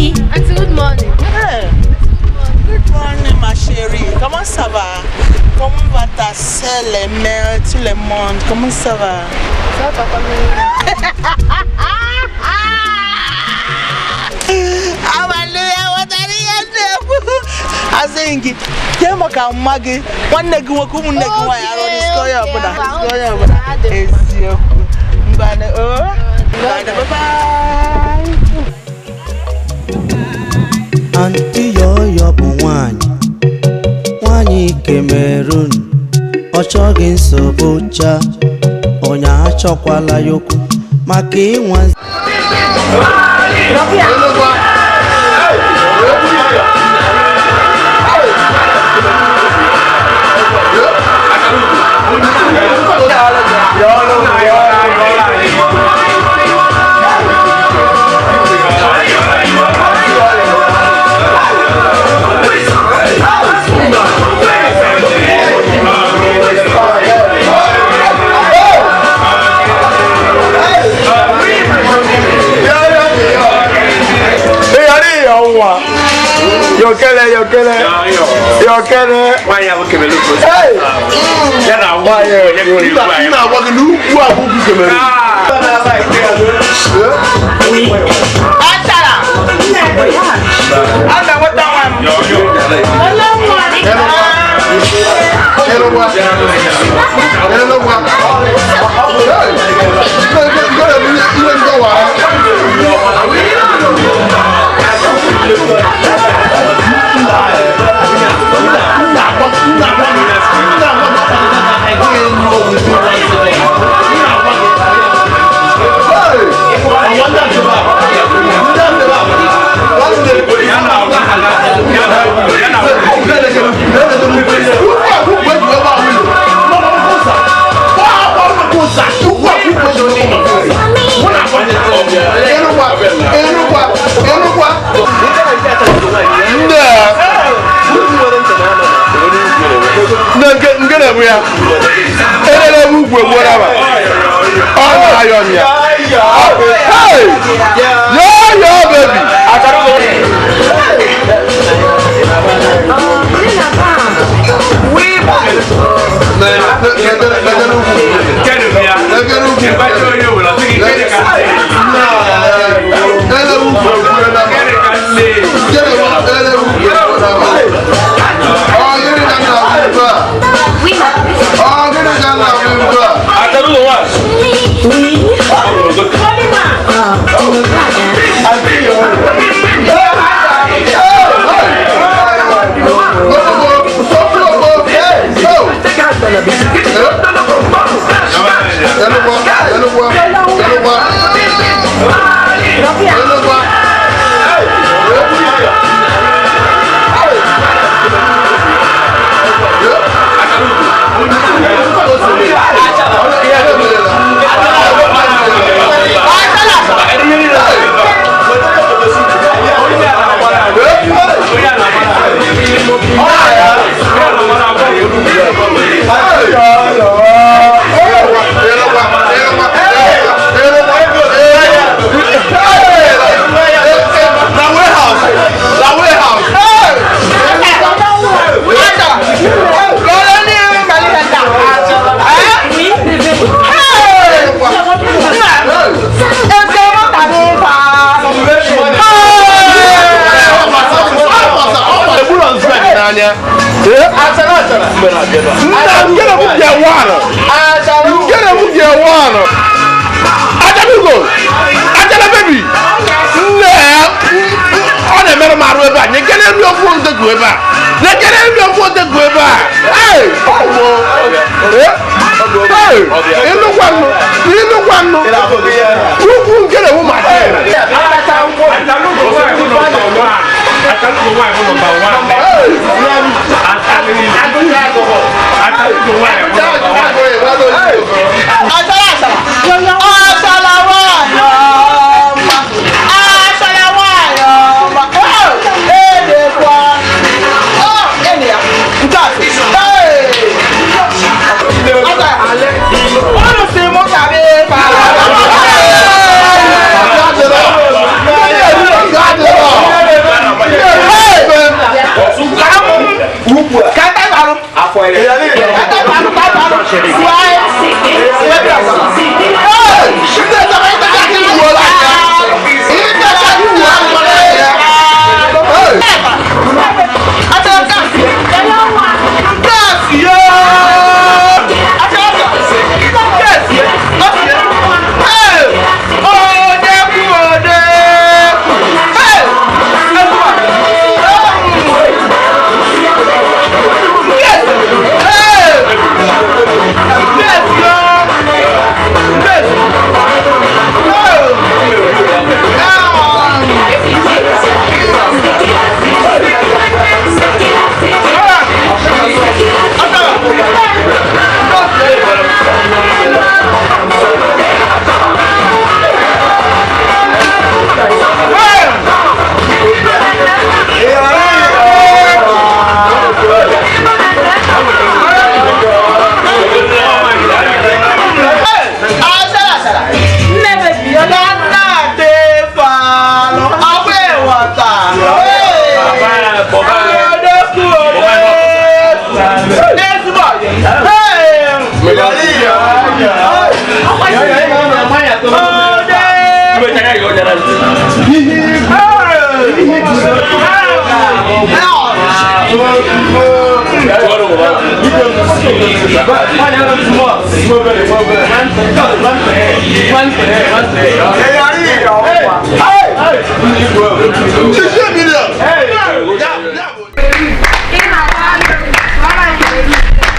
Auntie, good morning. Hey. Good morning, ma chérie. Comment ça va? Comment va ta soeur, les mères, tout le monde? Comment ça va? Ça va, papa? Asị gị kee maka mma gị nwanne gị nwoke ụmụnne gị nwaanyị arụ disko ya ọbụla disko ya ọbụla eziokwu mbanụ o mbanụ bye bye. Aunty Yoyo bụ nwanyị nwanyị Cameroon, ọ chọghị nsogbu cha, onye achọkwala ya okwu maka ịnwa. Yokele, yokele, yokele. Nwaanyị ahụ kemere ukwu. Ya na Nwaanyị onye m na-agwa gị n'ugwu a bụ ugwu Cameroon. Achara! A na-enweta nwa m. Elụgwa. Elụgwa. Hey! Nke bụ ihe nkọwa. Hey! Yo, yo, baby!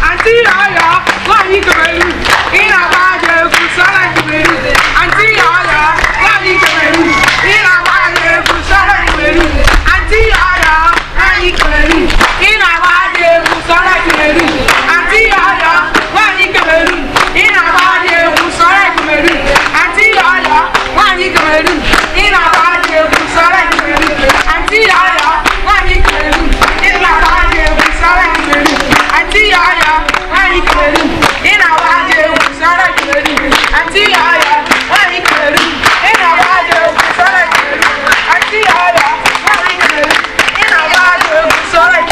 Aunty Yaya, nwaanyị Cameroon, ị na-agba aja egwu sọrọ Cameroon. Aunty Yaya, nwaanyị Cameroon, ị na-agba aja egwu sọrọ Cameroon. Aunty Yaya, nwaanyị Cameroon, ị na-agba aja egwu sọrọ Cameroon. Aunty Yaya, nwaanyị Cameroon, ị na-agba aja egwu sọrọ Cameroon. Aunty Yaya, nwaanyị Cameroon, ị na-agba aja egwu sọrọ Cameroon. Aunty Yaya, nwaanyị Cameroon, ị na-agba aja egwu sọrọ Cameroon. Aunty Yaya, nwaanyị Cameroon, ị na-agba aja egwu sọrọ Cameroon. Aunty Yaya, nwaanyị Cameroon, ị na-agba aja egwu sọrọ Cameroon. Aunty Yaya, nwaanyị Cameroon, ị na-agba aja egwu sọrọ Cameroon. Aunty Yaya, nwaanyị Cameroon, ị na-agba aja egwu sọrọ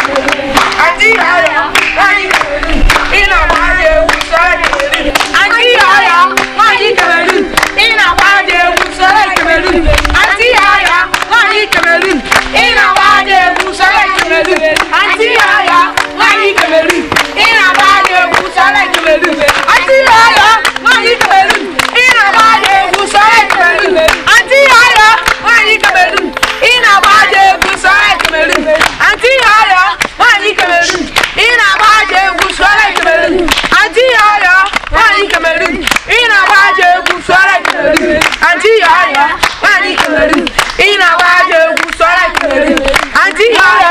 Cameroon. Aunty Yaya, nwaanyị Cameroon, ị na-agba aja egwu sọrọ Cameroon. Aunty Yaya, nwaanyị Cameroon, ị na-agba aja egwu sọrọ Cameroon. Aunty Yaya, nwaanyị Cameroon, ị na-agba aja egwu sọrọ Cameroon. Aunty Yaya, nwaanyị Cameroon, ị na-agba aja egwu sọrọ Cameroon. Aunty Yaya, nwaanyị Cameroon, ị na-agba aja egwu sọrọ Cameroon. Aunty Yaya, nwaanyị Cameroon, ị na-agba aja egwu sọrọ Cameroon. Aunty Yaya, nwaanyị Cameroon, ị na-agba aja egwu sọrọ Cameroon. Aunty Yaya, nwaanyị Cameroon, ị na-agba aja egwu sọrọ Cameroon. Aunty Yaya.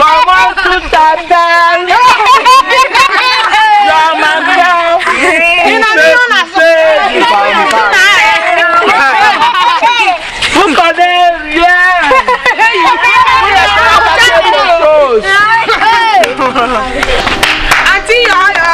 Comment tu t'appelles? Je m'appelle. Vous connaissez rien. Vous n'êtes pas capable de choses. Aunty Yaya,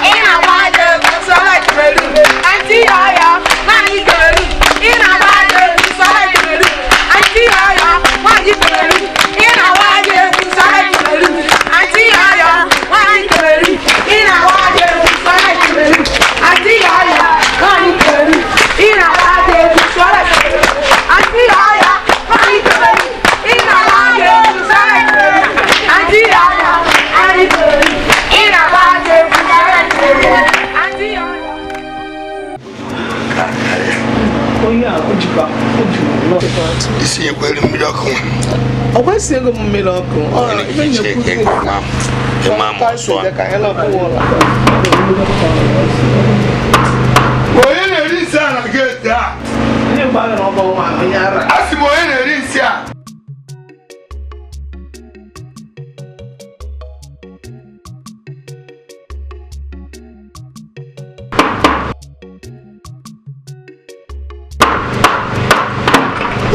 ị na-agba aja egwu sọrọ Cameroon. Aunty Yaya, nwaanyị Cameroon, ị na-agba aja egwu sọrọ Cameroon. Aunty Yaya, nwaanyị Cameroon, ị na-agba aja egwu sọrọ Cameroon. Aunty Yaya, nwaanyị Cameroon, ị na-agba aja egwu sọrọ Cameroon. Aunty Yaya, nwaanyị Cameroon, ị na-agba aja egwu sọrọ Cameroon. Aunty Yaya, nwaanyị Cameroon, ị na-agba aja egwu sọrọ Cameroon. Aunty Yaya, nwaanyị Cameroon, ị na-agba aja egwu sọrọ Cameroon. Aunty Yaya. Isi nyekwere mmiri ọkụ nwa. Ọ kwesịghị ego m mmiri ọkụ. Ọ ife Chineke nyekwu ma ịma ma ọsọ a. ka anyị lọkụ ụlọ. Onye na-eri nsị a na geeti a? Ndị mgbe ahụ na ọ bụ nwa onye ara. A sị m onye na-eri nsị a?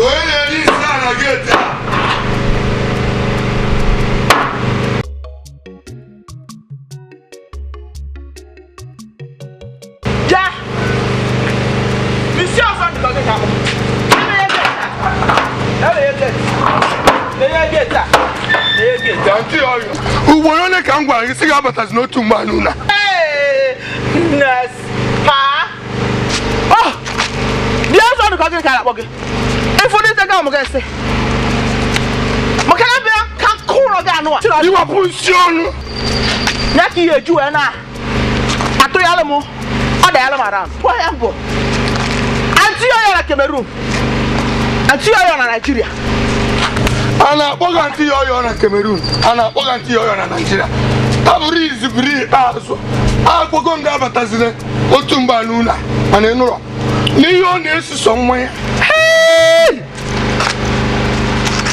Onye na-eri nsị a na geeti a? Ja! Isi ọzọ dị ka ọ gị ka akpọ. Emeghe geeti a. Emeghe geeti a. Emeghe geeti a. Emeghe geeti a. Aunty Oyo, ugboro ole ka m gwara gị sị gị abatazi n'otu mgbe anụ na Hey! Nurse, pa. Oh! Bịa ọzọ dị ka ọ gị ka akpọ gị. Ịfụ ndị ga ọmụ gị nsị. Maka na bịa ka nkụ ụlọ gị anụ a. iwepụ nsị ọnụ Ya ka ihe eju wee na atụgharị m ọ dayalụ m around. Pụọ ya mbụ. Aunty Oyo na Cameroon. Aunty Oyo na Nigeria. A na-akpọ gị Aunty Oyo na Cameroon, a na-akpọ gị Aunty Oyo na Naịjirịa, tabụrụ izu biri ikpeazụ akpọgo m ga-abatazile otu mgbe anụ na mana ị nụrọ n'ihe ọ na-esuso mmanya. Hey!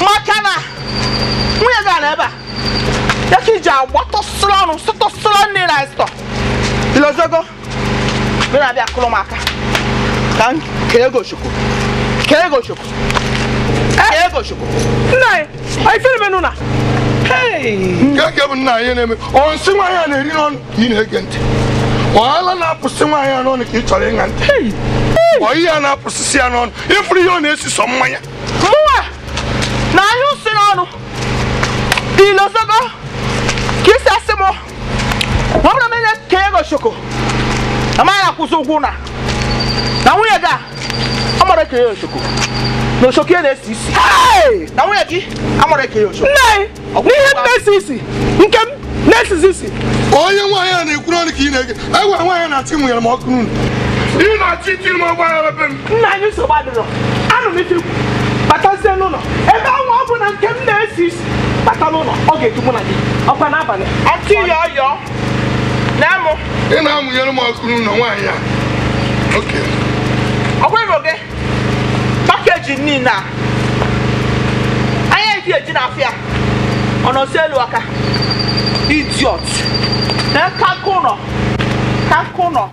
Maka na nwunye gị a nọ ebe a ya ka iji agbatọsịrị ọnụ sụtọsịrị nne na ịsọ ilozogo mgbe na-abịa akụrụ m aka ka m kee ego chukwu, kee ego chukwu, kee ego chukwu. Nna anyị, anyị fere menu na Nke ka bụ nna anyị na-eme ọ nsị nwaanyị a na-eri n'ọnụ ka ị na-ege ntị, ọ ala na-apụsị nwaanyị a n'ọnụ ka ị chọrọ ịṅa ntị, ọ ihe a na-apụsịsị ya n'ọnụ ịfụrụ ihe ọ na-esiso mmanya. Mụnwa na ahịa nsị n'ọnụ ilozogo ka isi asị m Ma ọ bụrụ na m enye kenye gị oshoko, amaghị akwụsị ụgwọ na na nwunye gị a ọ mara ekenye oshoko na oshoko ya na-esi isi. Na nwunye gị amara ekenye oshoko. Nne anyị, n'ihe m na-esi isi nke m na-esizi isi. Onye nwaanyị a na-ekwuru ọnụ ka ị na-ege. Egwe nwaanyị na-achị mụnyere m ọkụ n'ụlọ. Ị na-achị itiri m ọgba aghara be m. Nna anyị, nsogbu adịrọ. Anụ m ife ikwu. Batazie n'ụlọ ebe anwa ọ bụ na nke m na-esi isi, bata n'ụlọ, ọ ga-eju mụ na gị ọkwa n'abalị. Atị ya ọyọ na-amụ. Ị na-amụnyere m ọkụ n'ụlọ nwaanyị a. Oke. Ọkwa ịrụ gị package niile a anya eji eji na afịa ọ nọsi elu aka idiot na kakụ nọ kakụ nọ.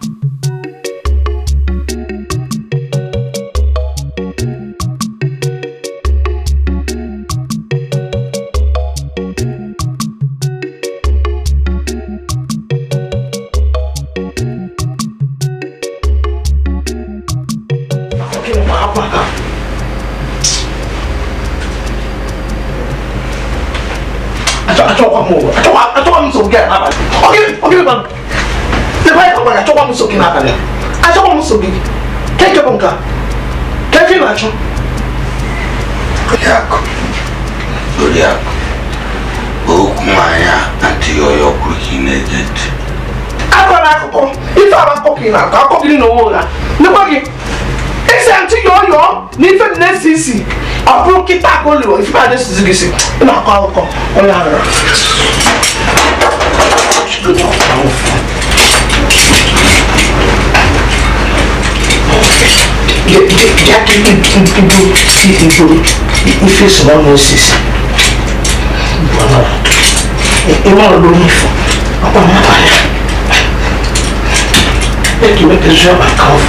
Achọkwa m nsogbu gị n'abalị. Ebe anyị kọkwara, achọkwa m nsogbu gị n'abalị. Achọkwa m nsogbu gị. Ke bụ nke a? Ke ife ị na-achọ? Oriakụ, Oriakụ, okwu nwaanyị a Aunty Yoyo kwuru ka ị na-ege ntị. Akọla akụkọ ife a, akụkọ ka ị na-akọ, akọ gị na onwe ụgha nekwa gị isi Aunty Yoyo na ife dị na-esi isi. Ọ bụrụ kịta ka o liri ife a na-esizi gị isi, ị na-akọ akụkọ onye arịrị. Bịa ka ibu ife si na ọ na-esi isi. Ịma ọrụ onye ifo ọkwa n'abalị a. Make you make a job and come.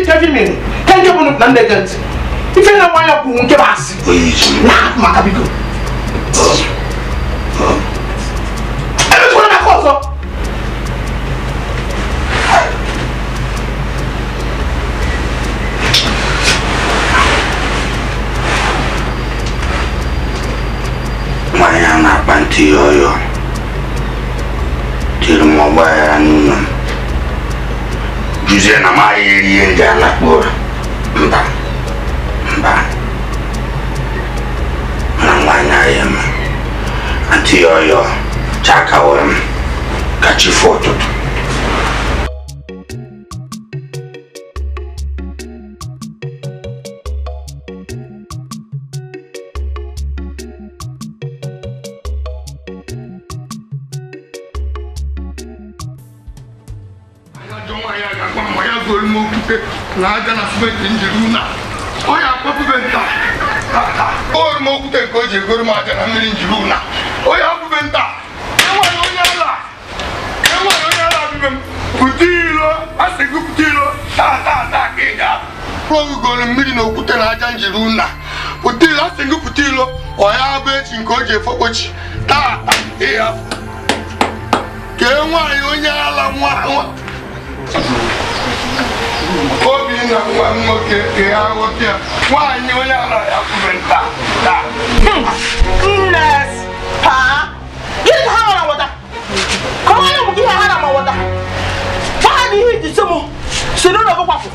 Kevi mi, kenke bụ na nne gị ntị. Ife na nwaanyị kwuru nke bụ asị. Onye isi m. Na maka biko. Emetụkwala m aka ọzọ. Nwaanyị a na-akpa Aunty Yoyo tiri m ọgba aghara n'ụlọ m, juzie na m agha eri ihe ndị a na-akpọ ụra. Mba, mba, na nwaanyị ahụ eme Aunty Yoyo chakawara m ka chi fụ ụtụtụ. Ajọ nwaanyị a ga-agwa m ma ya goro m okwute na aja na simenti njiri una ọ ya akpọpụbe nta tata o m okwute nke o ji egoro m aja na mmiri njiri una ọ ya akwụbe nta. Enwere onye ala, enwere onye ala bibe m. Pụta ilo, a sị gị pụta ilo taa taa taa ka ị ga ogugoro mmiri na okwute na aja njiri una. Pụta ilo, a sị gị pụta ilo. Ọ ya bụ echi nke o ji efokpochi taa taa ị ya kee nwaanyị onye ala nwa nwa Obinna nwa m nwoke ka ya ghọta ya. Nwaanyị onye ala ya kwube nta taa. Nnes paa, gịnị ka ha mara nweta? Kọwara m gị ihe ha na-ama nweta. Gwa ha na ihe iji si mụ si n'ụlọ gị kwapụ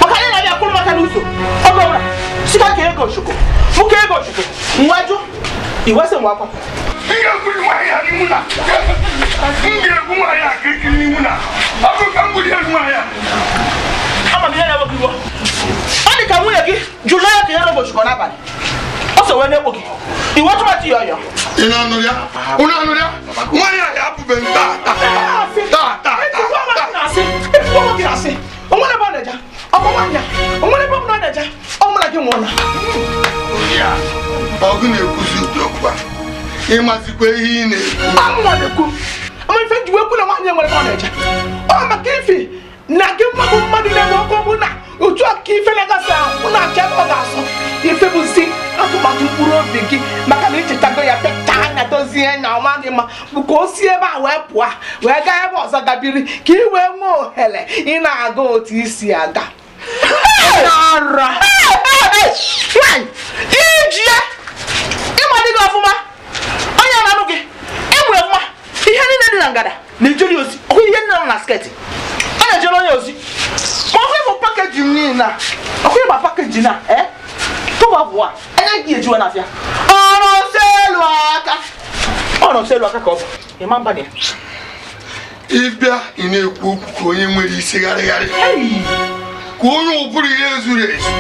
maka anyị na-abịa kwụrụ maka n'ụzọ oge ọbụla sika ka ego chukwu mụ ka ego chukwu nwajụ iwesị nwa kwapụ. M ga-egbu nwaanyị a n'ihu na m ga-egbu nwaanyị a kirikiri n'ihu na ọ bụ ka m gburu ya nwaanyị a. Ama m ihe na-ewe gị iwe. Ọ dị ka nwunye gị jụrụ ya ka ya n'ụbọchị n'abalị ọ so wee na-ekpo gị iwe tụmatụ ya ọyọ. Ị na-anụ ya? Unu anụrụ ya? Nwaanyị a ya apụbe taa taa taa taa taa. Onwere ebe ọ na-eje ọkwa nwaanyị a, onwere ebe ọ bụla ọ na-eje, ọ mụ na gị nwụrụ. Ya ọgụ na-ekwuzi ụdị okwu a, ịmazikwa ihe ị na-ekwu. Amụma na-ekwu ama ife nji wee kwu na nwaanyị nwere ebe ọ na-eje, ọ maka ifi na gị nwa bụ mmadụ na-eme ọkụ bụ na otu a ka ife na-agasị ahụ na-achọ ebe ọ ga-asọ ife bụzi atụmatụ mkpụrụ obi gị, maka na ichetago ya pịacha anya dozie anya ọma gị mma bụ ka o si ebe a wee pụọ wee gaa ebe ọzọ gabiri ka ị wee nwee ohere ị na-aga otu isi aga. Nara nwanyị iji ya ịma dị gị ọfụma, onye na-anụ gị dị na ngada na-ejere ozi ọkwa ihe nne nọ na sketi a na-ejere onye ozi ma ọkwa ịbụ pakeji m niile na ọkwa ịgba pakeji na tụba bụa anya gị ejiwe n'afịa ọrụ nsọ elu aka ọrụ nsọ elu aka ka ọ bụ ịma mba na ya. Ịbịa ị na-ekwu okwu ka onye nwere isi gharịgharị ka onye ụbụrụ ihe zuru ezu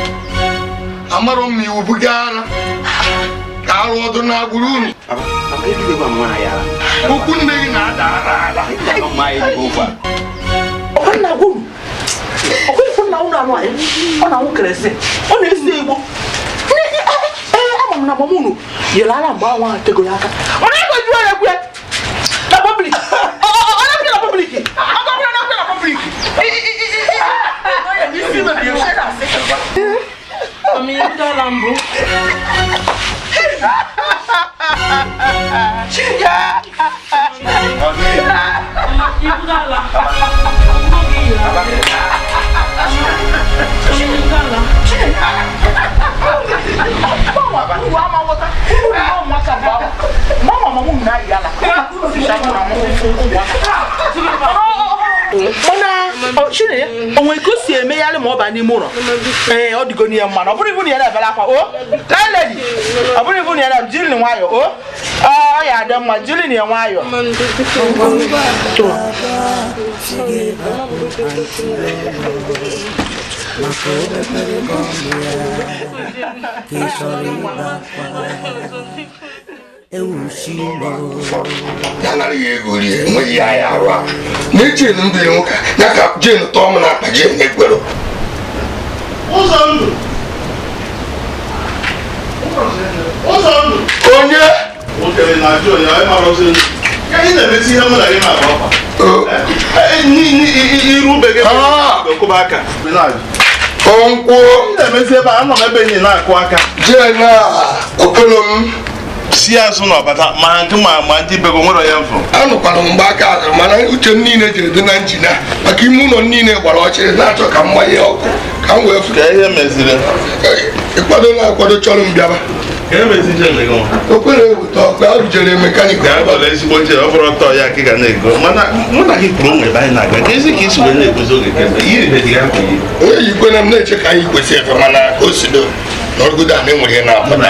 amarọ m na iwu bugara ka arụ ọdụ n'agbụrụ unu okwu nne gị na-ada ara ara ọ na-anwụ kerezi ọ na-esi igbo ama m na agbamunu yere ara mgbe anwa ahụ tegoro aka ọ na-ekwe ya ekwe na pọblik ọ na-ekwe na pọblik ọ na-ekwe na pọblik Chinenye, o nwere ka o si emegharị ma ọ baa n'ime ụlọ ee ọ dịgo n'ihe mma na ọ bụrụ ibu na ya na-ebere akwa o landlady ọ bụrụ ibu na ya na jiri nwayọ o ọ ya adị mma jiri na ya nwayọ. Ya nara ya ego rie enweghị ya ya arụ ahụ na ejenu m biri nwoke ya ka jenu tọọ m n'akpa jenu ekwero ụzọ ndụ onye nwoke na-ajụ onye anyị mara ọzọ ka anyị na-emesi ihe mụ na gị na-agba ọkpa irube gị kụba aka nkwụ na-emesi ebe a nọ m ebe enyi na-akụ aka jee na okolo m si azụ na ọbata ma nke ma ndị bego nwere onye mfụ anụkwara m mgbe aka azụrụ mana uche m niile jere dị na njina maka ime ụlọ niile gbara ọchịrị na-achọ ka m gbanye ọkụ ka m wee fụ ka ihe meziri ịkwado na-akwado chọrọ m bịaba okwere eweta ọkụ arụjere mekaniki ezigbo nche ọ bụrụ ọtọ ya ka ị ga na-ego mana mụ na gị kwuru onwe ebe anyị na-aga ka ezi ka isi wee na-eguzo oge kemgbe onye yikwe na m na-eche ka anyị kwesị efe mana ka o si do n'ọrụgodo a na-enwere ihe na-apụta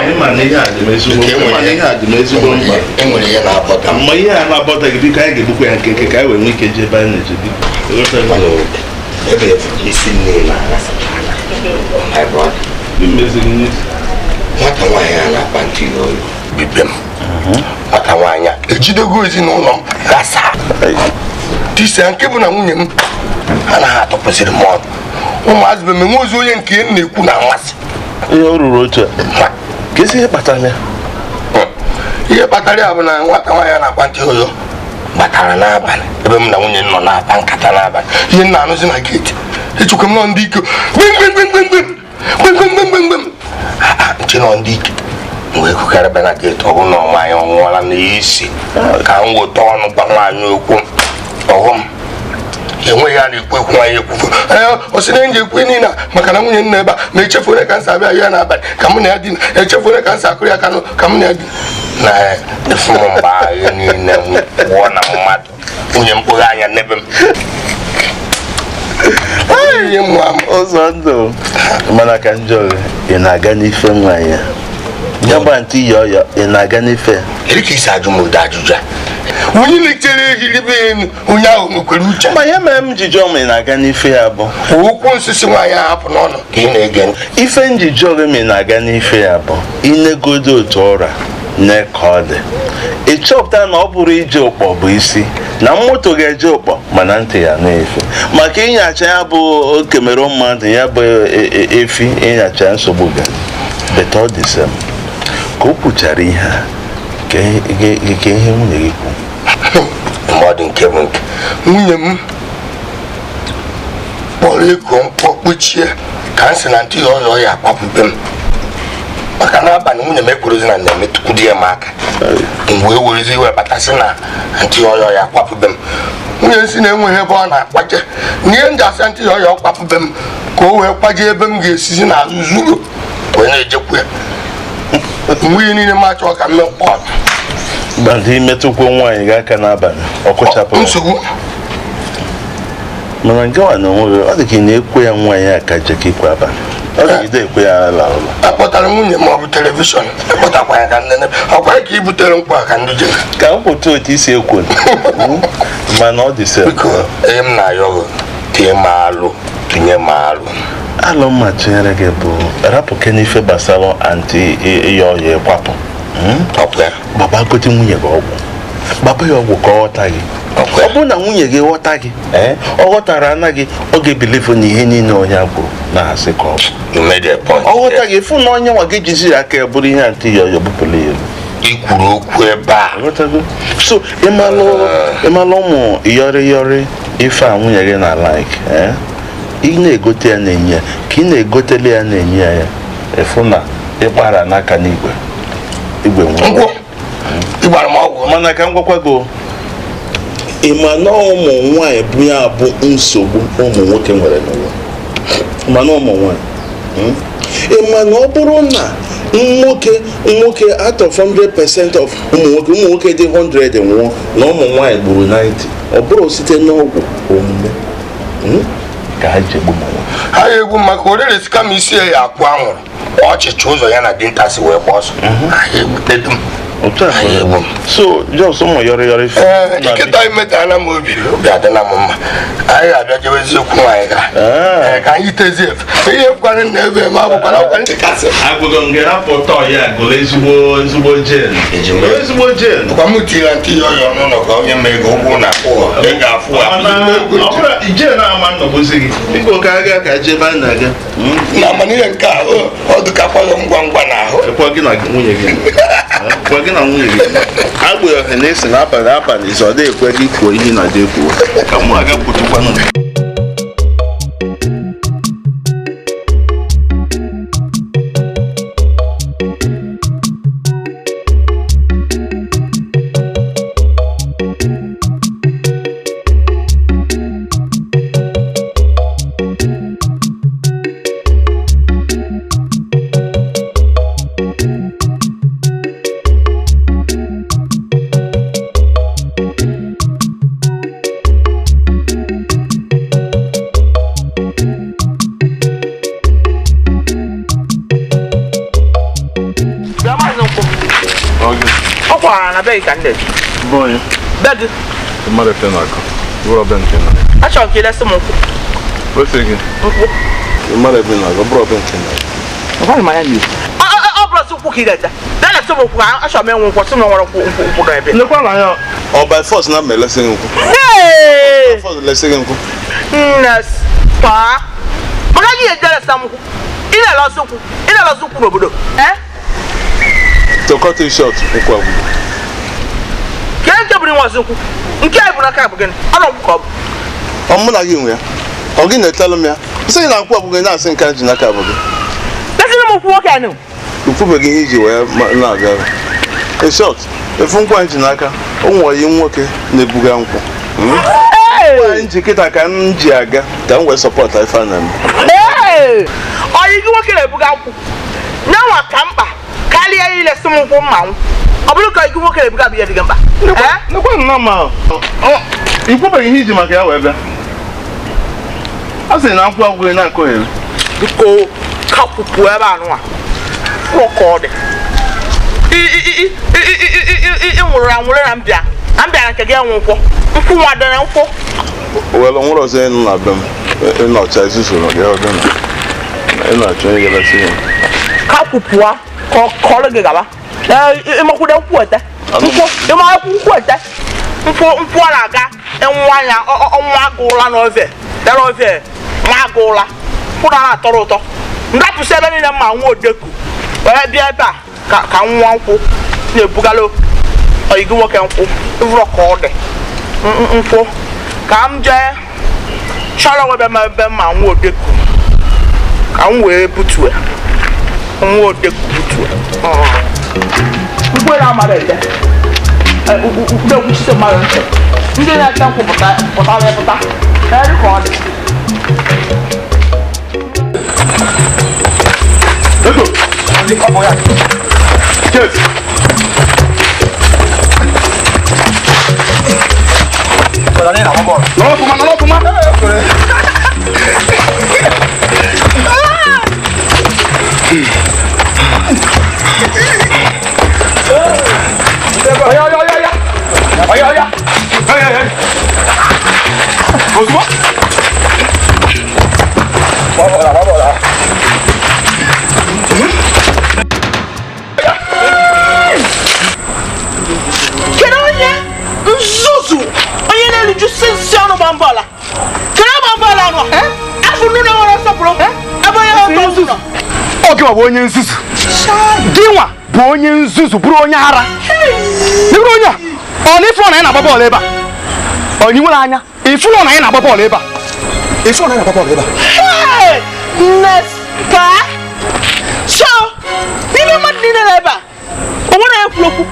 enwere ihe na-apụta ma ihe a na-abọta gị biko anyị ga-egbukwa ya nkeke ka anyị wee nwee ike jee ebe anyị na-eje biko ebe isi nne nwata nwaanyị a na-akpa ntị n'olu bibe m nwata nwaanyị a ejidego ezinụlọ m gasa tisia nke bụ na nwunye m anaghị atọpụsịrị m ọnụ ụmụazị bụ emenwe ozi onye nke m na-ekwu na mmasị ihe o ruru otu a ka esi ihe kpatara ya ihe kpatara ya bụ na nwata nwaanyị a na-akpa ntị oyo batara n'abalị ebe m na nwunye m nọ na-akpa nkata n'abalị ihe m na-anụzi na geeti echekwa m nọ ndị ike gbimgbimgbimgbim gbimgbimgbimgbim nche nọ ndị ike wee kụkarịba na geeti ọ bụrụ na nwaanyị ọ nwụọla n'isi ka m weta ọnụ gwa nwaanyị okwu ọghọm enweghị a na-ekwu ekwu nwaanyị ekwufu ọ sị na enji ekwu niile maka na nwunye nna ebe a ma echefu onye ka nsa abịa ya n'abalị ka mụ na ya dina echefu onye ka nsa akụrụ ya kanụ ka mụ na ya dina na efu m mgbe ahụ niile m pụọ na mmadụ nwunye mkpụrụ anya n'ebe m ụzọ ndụ mana ka njọ ị na-aga n'ife nwaanyị ya gba ntị yi ọyọ ị na-aga n'ife kedu ka isi ajụ m ụdị ajụjụ a onye na-echere ehiribe elu onye ahụ nwekwara uche ma ihe mere m ji jụọ ma ị na-aga n'ife ya bụ okwu nsisi nwaanyị ahụ hapụ n'ọnụ ka ị na-ege ntị ife nji jụọ gị ma ị na-aga n'ife ya bụ inegodo otu ọra nne ka ọ dị ị chọpụta na ọ bụrụ ije ụkpọ bụ isi na moto ga-eje ụkpọ mana ntị ya na-efe maka ịnyacha ya bụ okemere mmadụ ya bụ efi ịnyacha nsogbu ga but all the same ka o kwuchara ihe a ka ihe nwunye gị kwu mmadụ nke bụ nke nwunye m kpọrọ ego mkpọ kpuchie ka m sị na ntị ya ọzọ ya akwapụbe m maka n'abalị nwunye m ekwerozi na na-emetụkwu di ya m aka mgbe e werezi iwe batasị na ntị ọyọ ya akwapụbe m nwunye m si na enweghị ebe ọ na-akwaje na ihe m ji asị ntị ọyọ kwapụbe m ka o wee kwaje ebe m ga-esizi n'azụ zuru wee na-ejekwu ya mgbe ihe niile m achọ ka m mekpọ Gbadị imetụkwu nwaanyị gị aka n'abalị ọ kụchapụ nsogbu. Mana nke nwa na onwe gị, ọ dị ka ị na-ekwe ya nwaanyị a ka jeka ikwe abalị ọ dị ide ekwe ya ala ụlọ. Akpọtara nwunye ma ọ bụ telivishọn akpọtakwa ya ka nnene ọkwa ka i butere nkwa ka ndị jere. Ka m kwụta otu isi ekwu, mana ọ dị sef. Biko, ihe m na-ayọ gị, tie m alụ, tụnye m alụ. Alụ mma tụnyere gị bụ rapụ ke n'ife gbasara antị ịya ọya ịgbapụ. Ọkwa ya. Gbaba gote nwunye gị ọgwụ, gbaba ya ọgwụ ka ọ ghọta gị. Ọ bụrụ na nwunye gị ghọta gị, ọ ghọtara ana gị, ọ ga-ebilivu na ihe niile onye kwuru na-asị ka ọ bụ. You made a point. Ọ ghọta gị, fụ na onye nwa gị jizi ya aka ya bụrụ ihe antị ya ọya bupụrụ ya elu. I kwuru okwu ebe a. Ghọtago? So ịmalụ ụmụ yọrị yọrị ife a nwunye gị na like, ị na-egote ya na-enye ya, ka ị na-egotele ya na-enye ya ya, ịfụ na ịgbara n'aka n'igwe igwe nwụrụ. Nkwụ ịgbara m ọgwụ. Mana ka m gwakwa gị, ị ma na ụmụ nwaanyị bụ ya bụ nsogbu ụmụ nwoke nwere n'ụwa. Ma na ụmụ nwaanyị, ị ma na ọ bụrụ na nwoke nwoke out of 100% of ụmụ nwoke, ụmụ nwoke dị 100 nwụọ na ụmụ nwaanyị gburu 90, ọ bụrụ site n'ọgwụ omume ka ha ji egbu ụmụ nwaanyị. Ha ga-egbu maka orere si kama isi ya akwụ anwụrụ ọchịchị ụzọ ya na dinta si wee gba ọsọ. Ha ga-egbute dum. Otu a Ha ga-egbu m. So just ụmụ yọrị yọrị. Ee, nkịta imetala m obi, obi adịla m mma. Anyị ga-abịa jebe eziokwu nwaanyị ga. Ee, ka anyị tezie efe ihe fụkwara na ebe ma bụkwara ọkwa nchekasị. Agwụgo m gị hapụ ụtọ ya gụrụ ezigbo ezigbo jen, ezigbo jen. Kwa m tiri ntị ya ọyọ n'ụlọ ka onye ma ego ụgwọ na akwụ ị ga-afụ Jen ama nnọbụzi gị, biko ka aga ka jebe anyị na-aga. Na amamihe nke a ọ dịkakwa gị ngwa ngwa n'ahụ. Kwa gị na nwunye gị, kwa gị na nwunye gị agbụghị ọha na-esi n'abalị abalị ịzọ ọ dị ekwe gị kwuo ihe na adị ekwuo ka mụ aga kwutukwanụ. Bịa maazị Nkwụ. Ọ kwara na be gị ka m na-eje. Bụ Be gị. mmadụ efe na-akụ bụrụ ọbịa nke na Achọrọ m ka ị lesị m nkwụ. ose gị. Nkwụ. Mmadụ ebe na-agụ bụrụ ọbịa nke na Ọ bụrụ sị nkwụ ka ị ga-ete. Bịa lesị m nkwụ, achọrọ m ịnwụ nkwụ, sị m na nwere nkwụ nkwụ nkwụ nọ ebe. Nekwa na anya. Ọ by force na m elesi gị nkwụ. Hey! Force lesi gị nkwụ. Nne paa. Maka gị ga-eje lesị m nkwụ. Ị na-elọsị nkwụ. Ị na-elọsị nkwụ n'obodo. Eh? To cut it short, nkwụ agwụgo. Ka nke bụrụ inwe ọsị nkwụ. Nke a bụ n'aka bụ gịnị? Ọ nọ nkwụ ka ọ bụ. Ọ mụ na gị nwe ya. Ọ gị na-etelụ m ya. Sị gị na nkwụ agwụgo, na-asị nke a ji n'aka bụ gị. Lesịrị m nkwụ nwoke a nụ. Ikwubeghị ihe iji wee na-aga. In short, efu nkwụ anyị ji n'aka, o nwere ihe nwoke na-ebuga nkwụ. Nkwụ anyị ji kịta ka m ji aga ka m wee sọpọt ife a na-eme. Ee! Ọyị gị nwoke na-ebuga nkwụ. Nyanwa ka mkpa karịa ilesi m nkwụ mma nwụ. Ọ bụrụ ka ọyị gị nwoke na-ebuga bụ ihe dị gị mkpa. Eh? Nekwa nna m ahụ. Ikwubeghị ihe iji maka ya wee bịa. A sị na nkwụ agwụghị na-akụghịrị. Biko kakwupụ ebe a nụwa. Kwụọ ka ọ dị. Ị nwụrụ anwụrụ na mbịa. Na mbịa na nke gị enwe nkwụ. Nkwụ nwa dịrị nkwụ. Well, nwere ọzọ ịnọ na be m ịnọcha izuzuru gị ọdụ na ị na-achọ onye ga-elesi ya. Kakwupụa ka ọ kọrọ gị gaba. Ịmakwude nkwụ ete. Nkwụ ịma nkwụ ete. Nkwụ nkwụ ọ na-aga enwu anya ọnwa agụụla n'ofe. Dara ofe nwa agụụla. Nkwụ na na-atọrọ ụtọ. Ndapụsị ebe niile mma nwa odeku. Wee bịa ebe a ka ka nwa nkwụ na-ebugalụ ọyị gị nwoke nkwụ. Ịvụrọ ka ọ dị. Nkwụ ka m jee chọrọ onwe ebe m ebe mma nwa odeku ka m wee butue nwa odeku butue. Mkpụrụ amara ete na-ekwuchite mmadụ ntị ndị na-ete nkwụ pụta pụtara pụta eri ka ọ dị. Yes. Nọrọ ọfụma, nọrọ ọfụma. Oya, oya, oya, oya. Oya, oya. Oya, oya. Ozugbo. Gbabọla, gbabọla. Kedu onye nzuzu onye na-erijusi nsị ọnụ gbambọla? Kedu gbambọla anụ a? Afọ nnu na-enwere nsọpụrụ ebe onye ọtọ nzuzu. Ọ gịnwa bụ onye nzuzu. Gịnwa bụ onye nzuzu bụrụ onye ara. Bụrụ onye a, ọ na ịfụrụ na anyị na-agba bọọlụ ebe a? Ọ na ị nwere anya? Ịfụrụ na anyị na-agba bọọlụ ebe a? Ịfụrụ na anyị na-agba bọọlụ ebe a? Hey! Nneska! So, n'ime mmadụ niile nọ ebe a, o nwere onye kwuru okwu.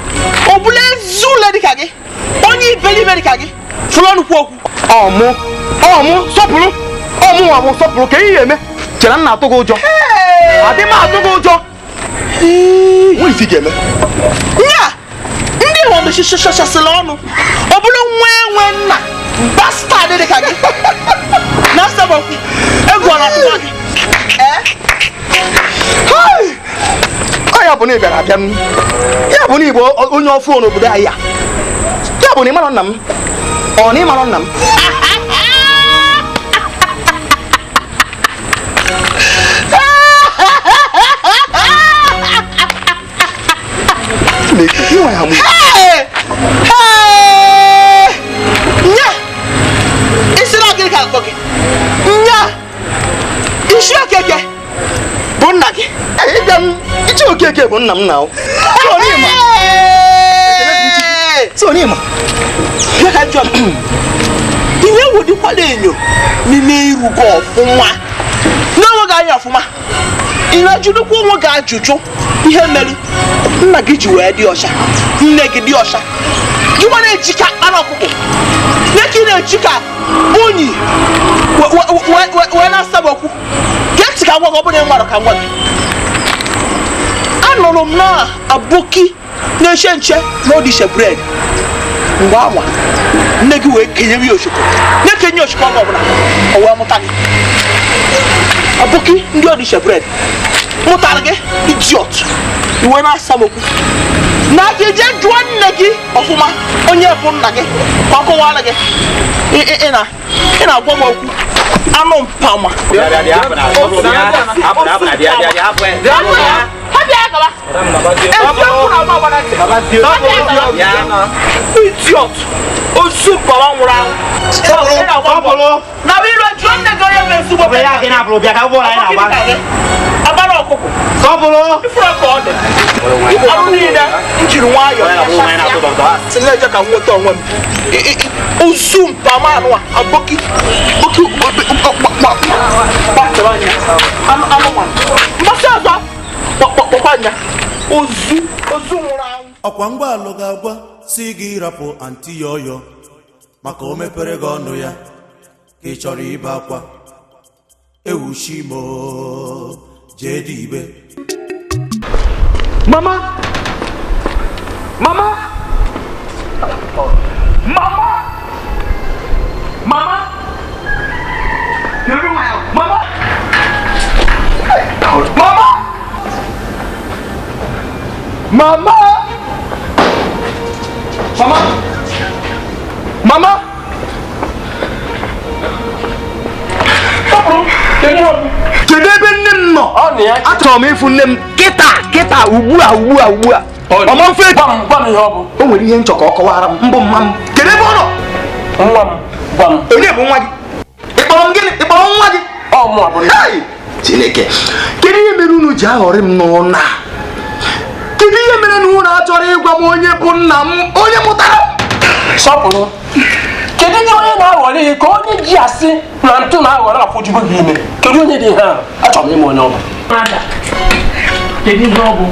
Ọ bụla ezi ụlọ dịka gị, onye iberibe dịka gị, fụrụ ọnụ kwuo okwu. Ọmụ, ọmụ, sọpụrụ, ọmụ nwa bụ sọpụrụ ka ihe eme. Chere m na-atụ gị ụjọ. Adị m atụ gị ụjọ. Nwee isi ga-eme. Nya! Ndị Igbo mechichachasịrị ọnụ. Ọ bụrụ nwa enwe nna, bastard dịka gị. Na asabokwu, egwu ọ na-atụkwa gị. Ee? Hai! Ọ ya bụ na ị bịara abịa m. Ya bụ na ị bụ onye ọfụ n'obodo anyị a. Ya bụ na ị marọ nna m. Ọ na ị marọ nna m. Chineke, ị nwe ya mụ. Hey! Hey! Nya! Isi na gịnị ka akpọ gị? Nya! Isi Okeke bụ nna gị. Ịbịa m, Ichie Okeke bụ nna m na o. Hey! So n'ịma. Bịa ka jụọ m. Ị na-ewedikwala enyo n'ime iru gị ọfụma? N'onwe gị anya ọfụma. Ị na-ajụdịkwa onwe gị ajụjụ ihe mere nna gị ji wee dị ọcha, nne gị dị ọcha. Gị nwa na-eji ka anụ ọkụkọ, na-eke ị na-eji ka unyi wee na-asaba okwu. Gee ntị ka ngwa gị, ọ bụrụ na ị nwarụ ka ngwa gị. Anụrụ m na aboki na-eche nche na odishe bred. Mgbe anwa nne gị wee kenyewe ya oshoko, na-ekenye oshoko oge ọbụla o wee mụta gị. Aboki ndị odishe bred mụtara gị idiot, iwe na-asa m okwu. Na gị jee jụọ nne gị ọfụma onye bụ nna gị ka ọ kọwara gị. Ị na-agwa m okwu anụ mpama. Idiot, ozu mpama nwụrụ anwụ. Na ilu jụọ nne gị onye bụ ezigbo be ya. Agbara ọkụkọ. Ifuru ka ọ dị. Ọrụ niile m jiri nwayọọ sị na-eje ka m nweta onwe m. Ozu mpama anụ a, aboki, boki, gbatịrị anya, anụmanụ. Mgbasị ọzọ, kpọkwa anya, ozu, ozu nwụrụ anwụ. Ọkwa ngwa alụ ga-agwa si gị rapụ anti yọyọ maka o mepere gị ọnụ ya ka ị chọrọ ibe akwa ewuchimo jee dị ibe. Mama! Mama! Mama! Mama! Mama! Mama! Mama! Mama! Mama! Kedu ebe nne m nọ? Achọrọ m ịfụ nne m kịta kịta ugbu a ugbu a ugbu a. Ọma mfe o nwere ihe nchọ ka ọ kọwara m mbụ mma m. Kedu ebe ọ nọ? Nwa m, gwa m. Onye bụ nwa gị? Ị kpọrọ m gịnị? Ị kpọrọ nwa gị? Ọ mụ abụ nne. Hey! Chineke, kedu ihe mere unu ji aghọrị m n'ụna? Kedu ihe mere na unu achọrọ ịgwa m onye bụ nna m, onye mụtara m? Sọpụrụ. Kedu ndị onye na-aghọrị gị ka onye ji asị na ntụ na-aghọrọ afọjugo gị ime? Kedu onye dị ihe ahụ? Achọrọ m ịma onye ọ bụ. Kedu ihe ọ bụ?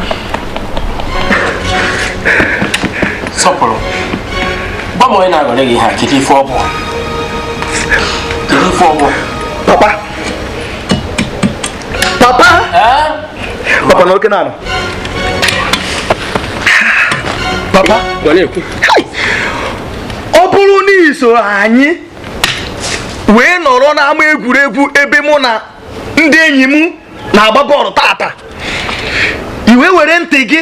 Sọpụrụ. Gwa m onye na-aghọrị gị ihe a, kedu ife ọ bụ? Kedu ife ọ bụ? Papa. Papa. Papa na oke na-anọ. Papa. Gwa na-ekwu. Hai! Ọ bụrụ na i soro anyị wee nọrọ n'ama egwuregwu ebe mụ na ndị enyi m na-agba bọọlụ tata, i wee were ntị gị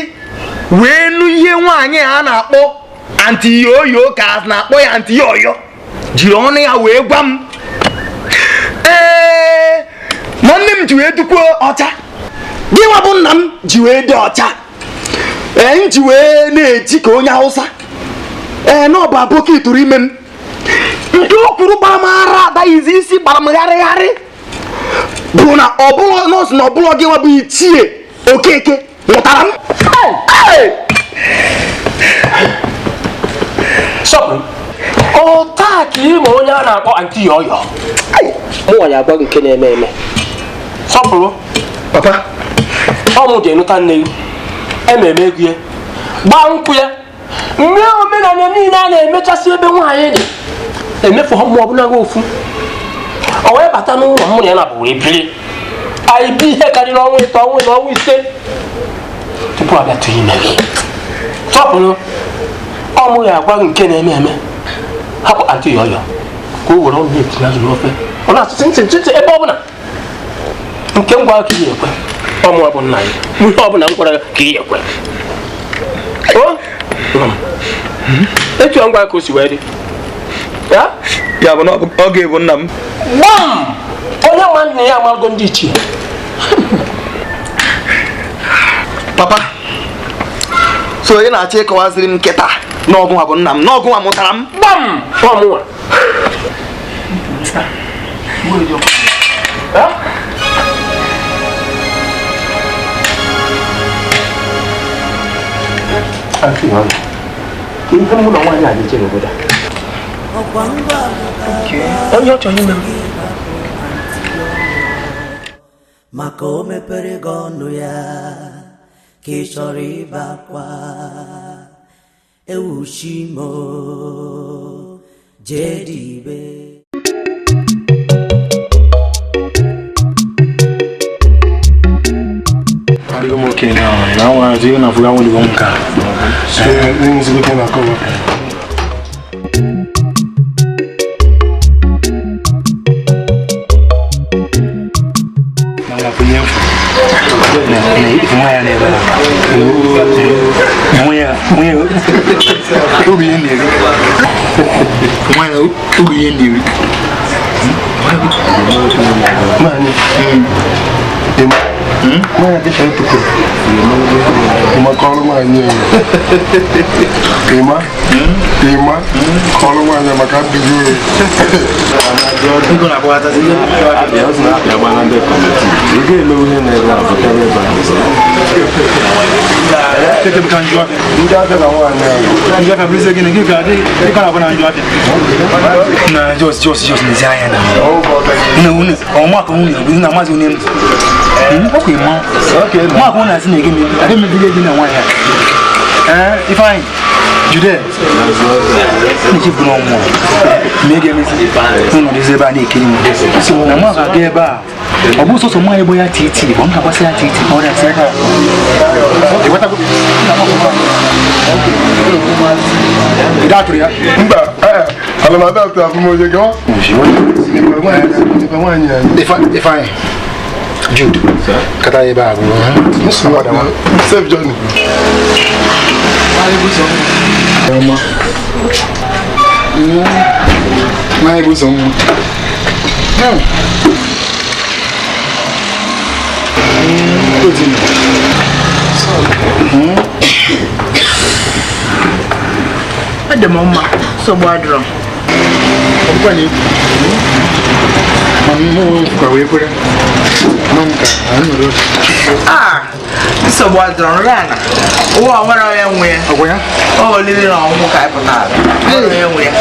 wee nụ ihe nwaanyị a na-akpọ Aunty Yoyo, ka a na-akpọ ya Aunty Yoyo, jiri ọnụ ya wee gwa m ee na nne m ji wee dukwuo ọcha, gị nwa bụ nna m ji wee dị ọcha, ee m ji wee na-eji ka onye Hausa, ee na ọ bụ aboki tụrụ ime m. Nke o kwuru gbara m ara adaghịzi isi, gbara m gharịgharị, bụ na ọbụla nọọsụ na ọbụla gị nwa bụ Ichie Okeke mụtara m. Sọpụrụ, ọ taa ka ị ma onye a na-akpọ Aunty Yoyo. Mụnwa ya agwa gị nke na-eme eme. Sọpụrụ, papa, ọ mụ ga-enụta nne gị, ememe ego ya, gbaa nkwụ ya, mmee omenala niile a na-emechasị ebe nwaanyị dị, emefu ha mmụọ ọbụla gị ofu. Ọ wee bata n'ụlọ mụ na ya na bụ wee biri. Anyị bi ihe karịrị ọnwa 3, ọnwa na ọnwa 5 tupu abịa tụ ime gị. Sọpụrụ, ọ mụ ya agwa gị nke na-eme eme. Hapụ Aunty Yoyo ka o were ọnụ na-etinye azụ n'ofe, ọ na-asụsị ntị ntị ntị ebe ọbụla. Nke m gwara ka ị ekwe, ọ mụ bụ nna gị, ihe ọbụla m gwara ka ị ekwe. O etu ngwa ka o si wee dị ya, ya bụ na ọ ga-ebu nna m. Gbam! Onye ma nna ya amago ndị ichie. Papa, so onye na-achọ ịkọwaziri m nkịta na ọgụnwa bụ nna m, na ọgụnwa mụtara m. Gbam! Ọmụnwa. Ihe mụ na nwaanyị a na-eche n'obodo a. Onye ọ chọrọ ime m. Maka o mepere gị ọnụ ya ka ị chọrọ ịba akwa, ewuchimo jee dibe. Adịghị m oke na nwa azụ ihe na-afụ ya nwere nka. Ifeanyi, Jude, na-echefu na ọnwụ ma ị ga-emezi ụlọ dịzi ebe a na-ekiri m na mụ ga-aga ebe a. Ọ bụ sọsọ nwaanyị bụ ya titi ọ na-agbasị ya titi ọ na-asị aka. Mba, ana m ada atụ afụmonye gị ọ? Ifeanyi, Jude, kata ebe a bụ Safe journey. Nwaanyị bụ sọ nwa. Ọ dị m mma, nsogbu adịrọ. Ọbụkwa na ekwu. Ma mụ onwe m kwa wee kwere. Ma m ka anyị nọrọ. Ah, nsogbu adịrọ, nrọ ana. Ụwa o nwere onye nwe ya. Ọgwụ ya? Ọ olili na ọnwụ ka anyị pụtara. O nwere onye nwe ya.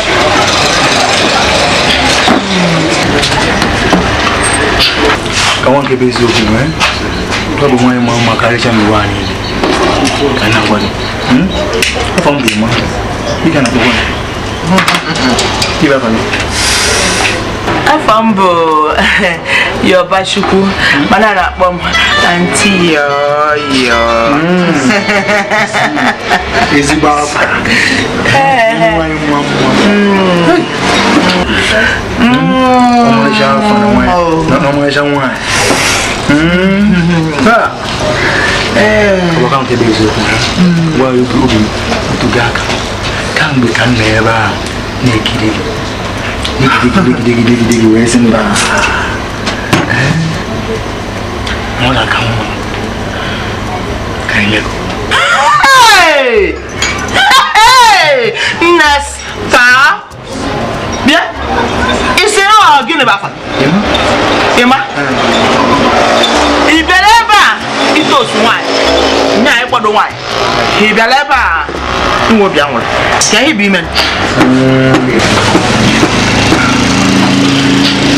Ka nwa nke bụ eziokwu nwee. Ọ bụ nwaanyị mara mma karịcha n'ụwa anyị niile. Ka anyị na-agwa gị. Afọ m bụ ịma. Ị ga na-akpọkwa ya. Ibe afa gị. Afọ m bụ Yọbachukwu, mana a na-akpọ m Aunty Yọyọ. Ezigbo akwa. Nwa nwa nwa. Ọmarịcha afọ na nwaanyị. Na ọmarịcha nwaanyị. Ọ bụkwa nke bụ eziokwu. Gwa ya obi obi otu aka. Kamgbe ka m nọ ebe a na-ekiri gị. Negide gị negide gị wee sị mba. Ọ ga-aka mma ka anyị mekọ. Hey! Hey! Nesta! Bịa! Isi ọ gịnị bụ afa? Ịma? Ị bịara ebe a ite osu nwaanyị, nya ịkwado nwaanyị. Ị bịara ebe a inwe obi aṅụrị. Ka ihe bụ ime.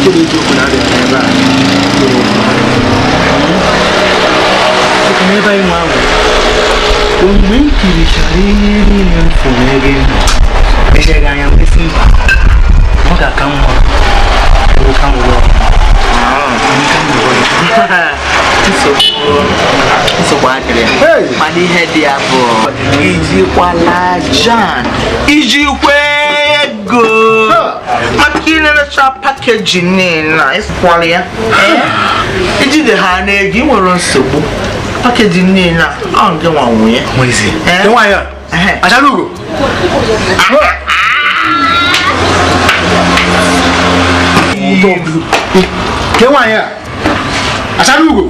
Nke bụ eziokwu na abịara ebe a. N'ebe anyị nwe ahụ, mgbe m kirichara ihe niile m fụrụ ebe ị nọ, mechaghị anya wee sị mba, ọ ga-aka mma nwoke ahụ lụọ nwoke ahụ lụọ. Nsogbu adịrị ya, mana ihe dị ya bụ ijikwala jan ijikwa ego maka ịnerecha pakeji niile a ịsụkwala ya ijide ha n'ego ị nwere nsogbu pakeji niile a ọ nke nwa nwunye. Nwaanyị a, achara ugo. Ke nwaanyị a, achara ugo.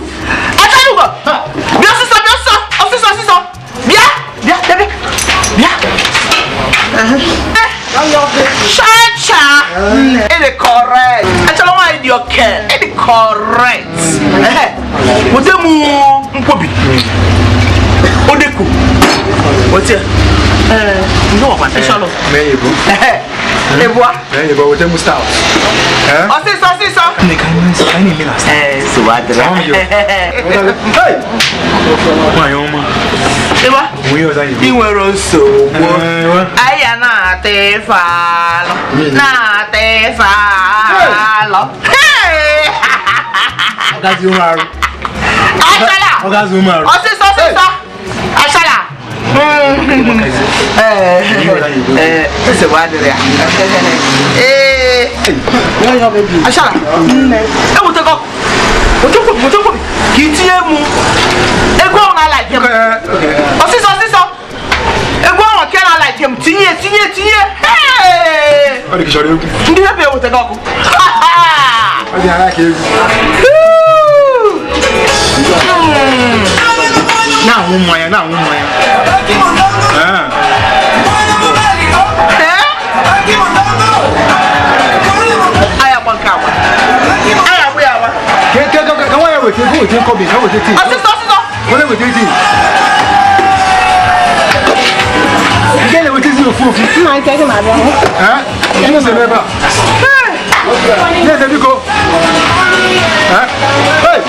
Achara ugo! Bịa ọsịsọ, bịa ọsịsọ, ọsịsọ, ọsịsọ. Bịa, bịa, bịa, bịa. Bịa. Chacha! It is correct. Achara nwaanyị dị oke. It is correct. Wete mu nkwobi. Odeku. Wete. Ndị ọkwa ịchọlụ. Mee ebu. Ebua. Mee ebu, wete mu stout. Ọsịsọ, ọsịsọ. Nne ka anyị na-eme na stout. Nsogbu adịrị. Nwaanyị ọma. Ịba. Nwunye ọzọ anyị Ị nwere nsogbu. Anyị ya na-ata ife alụ. Na-ata ife alụ. Ọ gazi ụmụ arụ. Achala! Ọ gazi ụmụ arụ. Ọsịsọ, ọsịsọ. Achala! Nsogbu adịrị ya. Ee. Achala! Ewutego. Wete nkwobi, wete nkwobi. Ka itinye mụ ego ahụ na-ala ike m. Ọsịsọ, ọsịsọ. Ego ahụ nke na-ala ike m. Tinye, tinye, tinye. Hey! Ọ dị ka ị chọrọ egwu. Ndị ebe ewutego ọkụ. Ọ dị anya ka egwu. Na-aṅụ mmanya, na-aṅụ mmanya. Anyị agba nke agba. Anyị agba ya agba. Ka nwaanyị weta ego, weta nkọbi, ka weta tii. Ọsịsọ, ọsịsọ. Weta weta tii. Nke na-ewetezi ofu ofu. Nna nke gị na-abịa. Ee, ihe na-eme ebe a. Nne biko. Hey!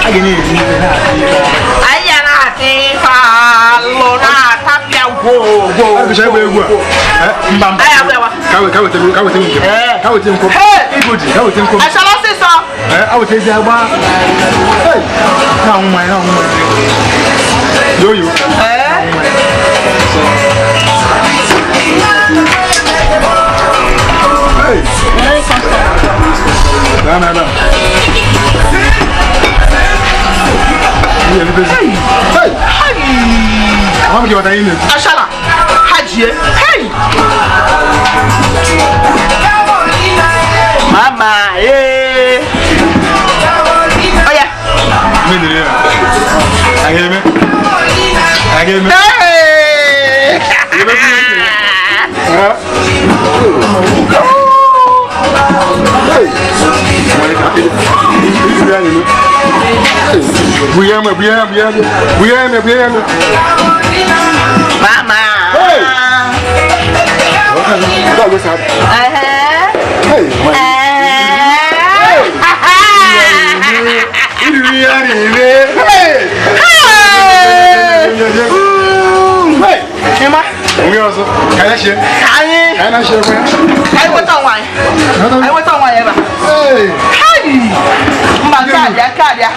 A ga na-eri ife na-ata ife. Anyị ya na-ata ife alụ na-atapịa gwogwo. Agụcha egwu egwu a. Mba mba. Anyị agba ya agba. Ka weta ka weta nke m. Ka weta nkwo. Ego dị, ka weta nkwo. Achala ọsịsọ. A weta ezi agba. Hey! Na-aṅụ mmanya, na-aṅụ mmanya. Yo yo. Hey! Na na na. Hey! Hey! Mama gị bata ime. Achala! Ha jie. Hey! Mama, ee. Oya. Mmiri ya. A ga-eme. A ga-eme. Hey! Buyeme, buyeme, buyeme, buyeme, buyeme. Mama. Hey! Hey! Hey! Ịma? Onye ọzọ, ka ya chie. Anyị Anyị nweta onwe anyị. Anyị nweta onwe anyị ebe a. Hey! Mba, nke a bịa, nke a bịa.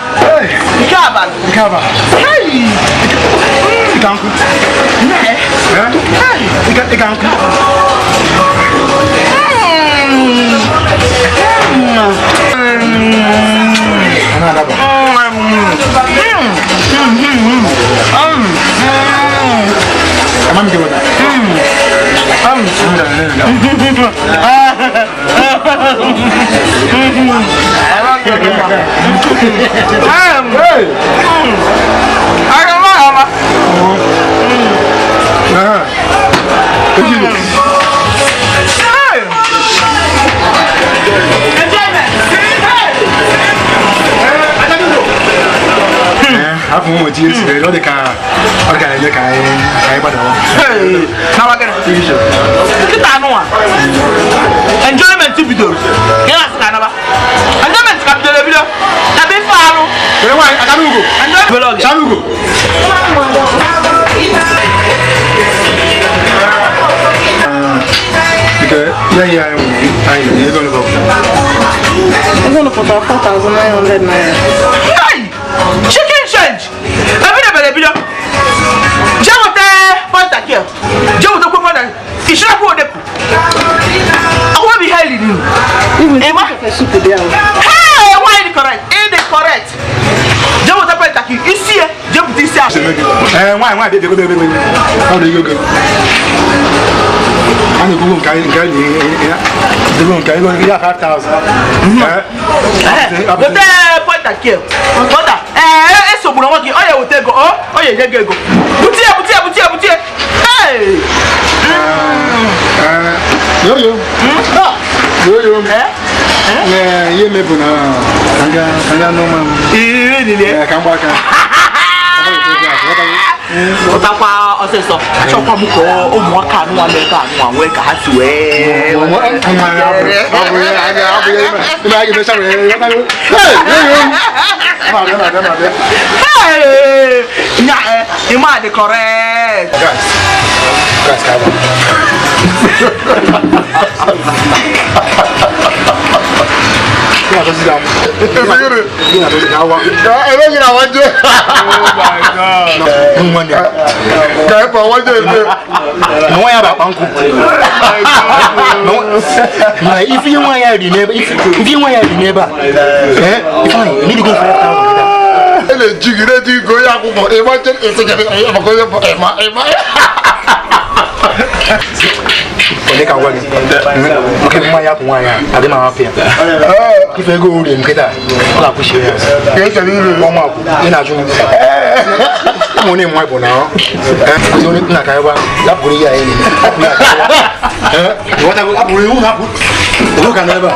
Nke abalị. Nke abalị. Hey! Ịka nkụ. Ịka nkụ. Afọ m nweta ihe siri ọ dị ka ọ dị ka na-eme ka anyị gbadawa. Nkịta anụnwa enjoyment bidoro ka ị na-asị ka anaba enjoyment ka bidoro ebido na be ife arụ. Charugo. Ego pụtara 4,900 naira. Hey! Chicken change! Ebido bere ebido. Jee weta fanta kia. Jee wetakwa fanta. Ishirakwa odepu. Akwụkwọ bụ ihe riri. Ịma? Hey! Nwaanyị dị correct. Ị dị correct. Jee weta fanta kia. Isi ya. Jee bute isi ahụ. Nwaanyị nwaanyị bịa bịa bịa bịa. Ọ dị ego. A na-ekwukwu nke anyị nke anyị debe nke anyị ya 5,000. Weta fanta kia. Fanta. Esogburu onwe gị. Ọ ya weta ego. Ọ ya enye gị ego. Butie butie butie butie. Hey! Yo yo. Yo yo. Ihe mebụ na ka nga n'ụma m. Ka m gba aka. Pụtakwa ọsịsọ. Achọkwa m ka ụmụaka anụnwa nọ ebe anụnwa nwee ka ha si wee. Hey! Nya ịma dị correct. Guys, guys, If you want to neighbor, fine, you need to go 5,000. Oke mmanya apụ nwaanyị a adị m ahapụ ya ife ego uri m kịta ọ ga-akwụsị ya ọnwa akwụ ị na-ajụ m ụmụ onye mma bụ na ọ onye nna ka anyị gwa lapụrụ ihe anyị hapụ ya hapụrụ iwu hapụ oge ka nọ ebe a.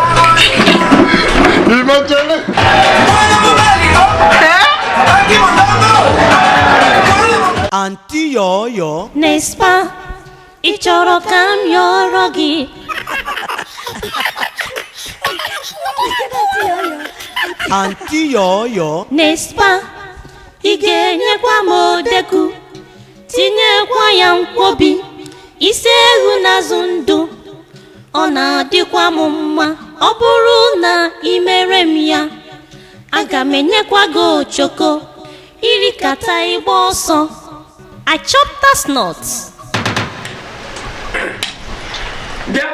Aunty Yoyo. Nespa, ị chọrọ ka m yọrọ gị? Aunty Yoyo. Nespa, ị ga-enyekwa m odeku, tinyekwa ya nkwobi, isi ewu n'azụ ndụ, ọ na-adịkwa m mma. Ọ bụrụ na ị mere m ya, aga m enyekwa gị ochoko, irikata ịgba ọsọ. I chopped that snot. Bịa.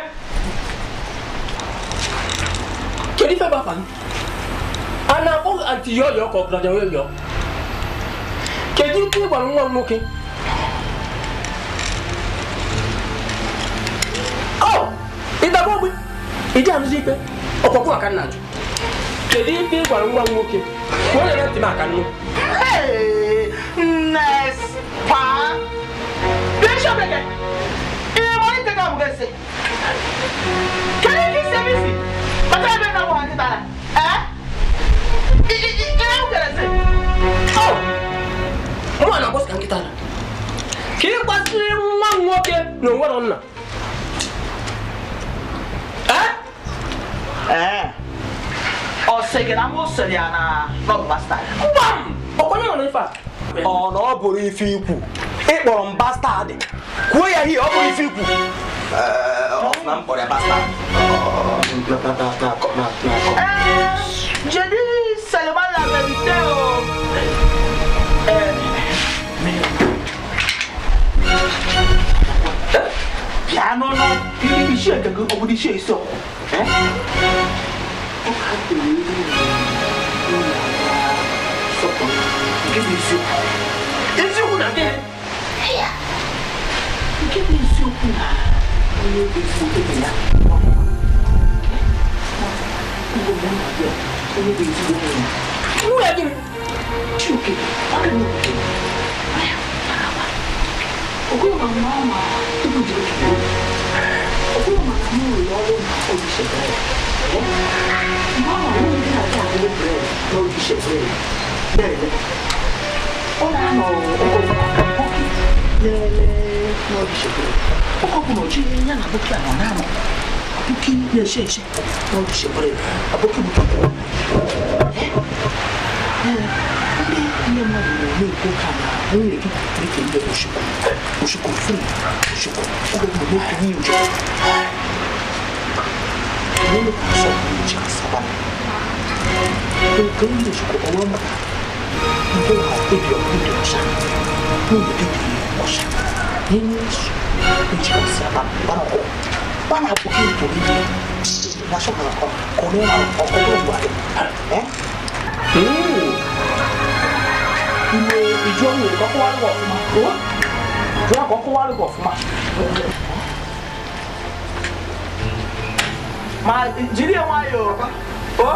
Kedu ife bụ afa gị? A na-akpọ gị Aunty Yoyo ka ọ bụ Yoyo? Kedu ife ị gwara nwa m nwoke? Ọ, ị daba ogbi? Ị dị anụzi ikpe? Ọkpọkpụ aka nna ajụ. Kedu ife ị gwara nwa m nwoke? Ka o nyere ntị m aka nnu. Hey! Nespa! Bishop again! Can you see me? But I don't know what it is. Oh! Mụ na boss ka nkịta na. Ka ị gbasiri nwa m nwoke na onwere nna. Ọ sị gị na mụ sịrị ya na lọg bastard. Gbam! Ọkwa onye nọ n'ife a? Ọ na ọ bụrụ ife ikwu. Ị kpọrọ m bastard. Kwuo ya hie, ọ bụrụ ife ikwu. Ọ na m kpọrọ ya bastard. Je dis seulement la vérité. Bịa n'ụlọ isi nke gị ọ bụrụ isi isi ọkụ. Eziokwu na gịnị? Nke bụ eziokwu na onye bụ ezigbo enyi ya. Onye bụ ezigbo enyi ya. Nwunye gịnị? Chioke, ọ dị n'oke. Okwuru ma mma tupu jiri chukwu. Okwuru ma na mụ rụrụ ọrụ na odishe bred. Mama nwunye gị na-abịa agụrụ bred na odishe bred. Bred. Ọ na-anọ okoki na-ele n'odishe bred. Oke ọbụla oji ya na aboki ahụ na-anọ. Aboki na-eshe eshe n'odishe bred. Aboki bụ chukwu. Ndị nne mmadụ na-ekwu ka na nwunye gị dịka ndị oshiko oshiko fri oshiko oge bụ na-ekwu nwunye oshiko nwunye ka asọ nche asaba nke nwunye oshiko ọwa maka nke ha ebi ọkụ dị ọcha nwunye gị dị ọcha n'ime nche asaba gbara ọkụ gbara abụghị pụrụ ibe na asọ na ọkụ na ọkụ ọkụ gị Ime ìjọ nwere ka ọkụwarị gị ọfụma. Jụọ ka ọkụwarị gị ọfụma. Ma jiri ya nwayọọ. O?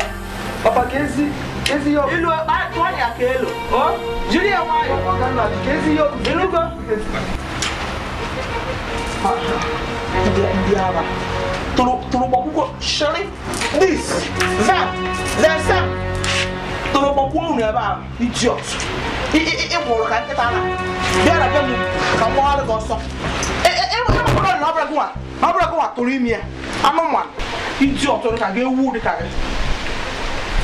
Papa ka ezi ezi ihe Ilu tụọ ya ka elu. O? Jiri ya nwayọọ. Ka ezi ihe Ilugo. Ndị agha. Tụrụ gbọkwụkwọ shịrị this that then that. Tụrụ gbọkwụkwọ unu ebe ahụ idiot. Ị gwụrụ ka nkịta na bịa na bịa m ka m gbagharị gị ọsọ. Ịmakọrọ na ọ bụrụ gị nwa tụrụ ime ya anụ nwa idiot dị ka gị ewu dị ka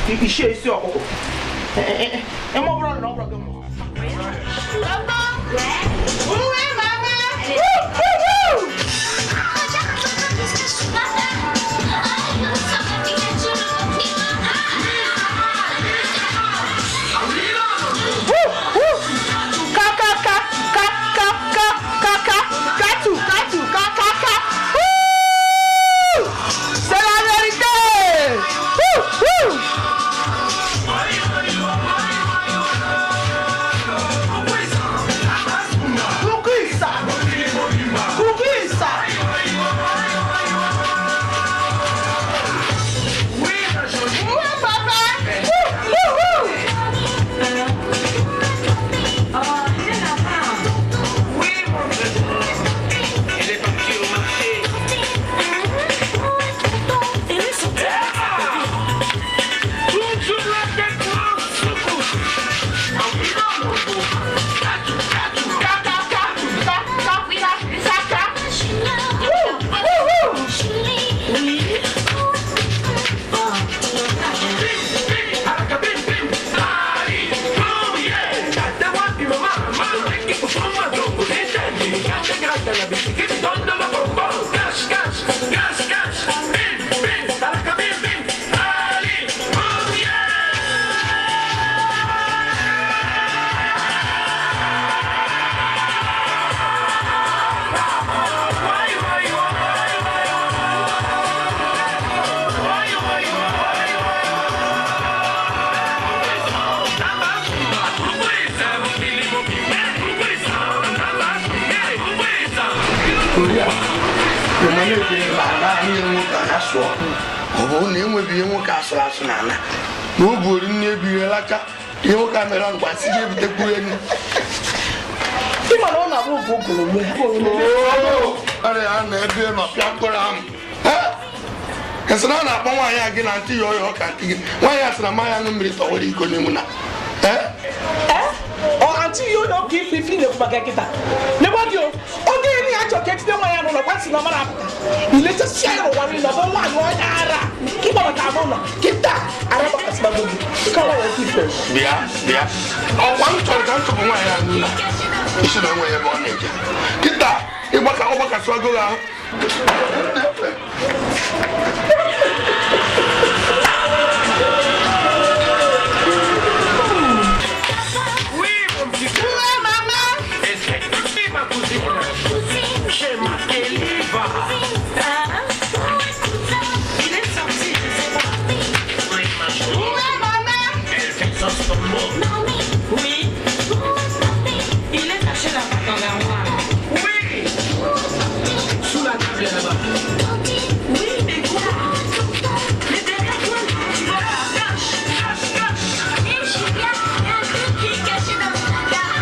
gị isi isi ọkụkọ. Ịma ọ bụrụ na ọ bụrụ gị nwa. Ọ bụrụ na enweghị ihe nwoke asụrụ asụ n'ala na o buori nne ebiri lacha ihe nwoke a mere ngwa si gị ebutekwuru enu. Ọrịa a na ebe nọ pịa mkpụrụ ahụ. Esi na a na-akpọ nwaanyị a gị na ntị ya ọya ọka ntị gị nwaanyị a sị na mmanya aṅụ mmiri tọwere iko n'emu na. Ọ antị ya onye ọka ife ife na-ekwu maka kịta. Nekwa gị o, oge ya niile achọ ka etinye nwa ya n'ụlọ kwasị na ọmara apụta. Ilechasịa ya n'ụwa niile ọ bụ nwaanyị onye ara ka ịgbabata ama ụlọ kịta ara gbakasịbago gị. Nke ọwa wee ife. Bịa bịa ọkwa m chọrọ ka m chụpụ nwaanyị a n'ụlọ isi na enweghị ebe ọ na-eje kịta Ịgbaka ọgbakasịwago gị ahụ. Oui. Il est caché là-bas dans l'armoire. Oui. Sous la table là-bas. Oui, mais quoi? Mais derrière toi, tu vois, cache, cache, cache. Et Julia, il y a un truc qui est caché dans le placard.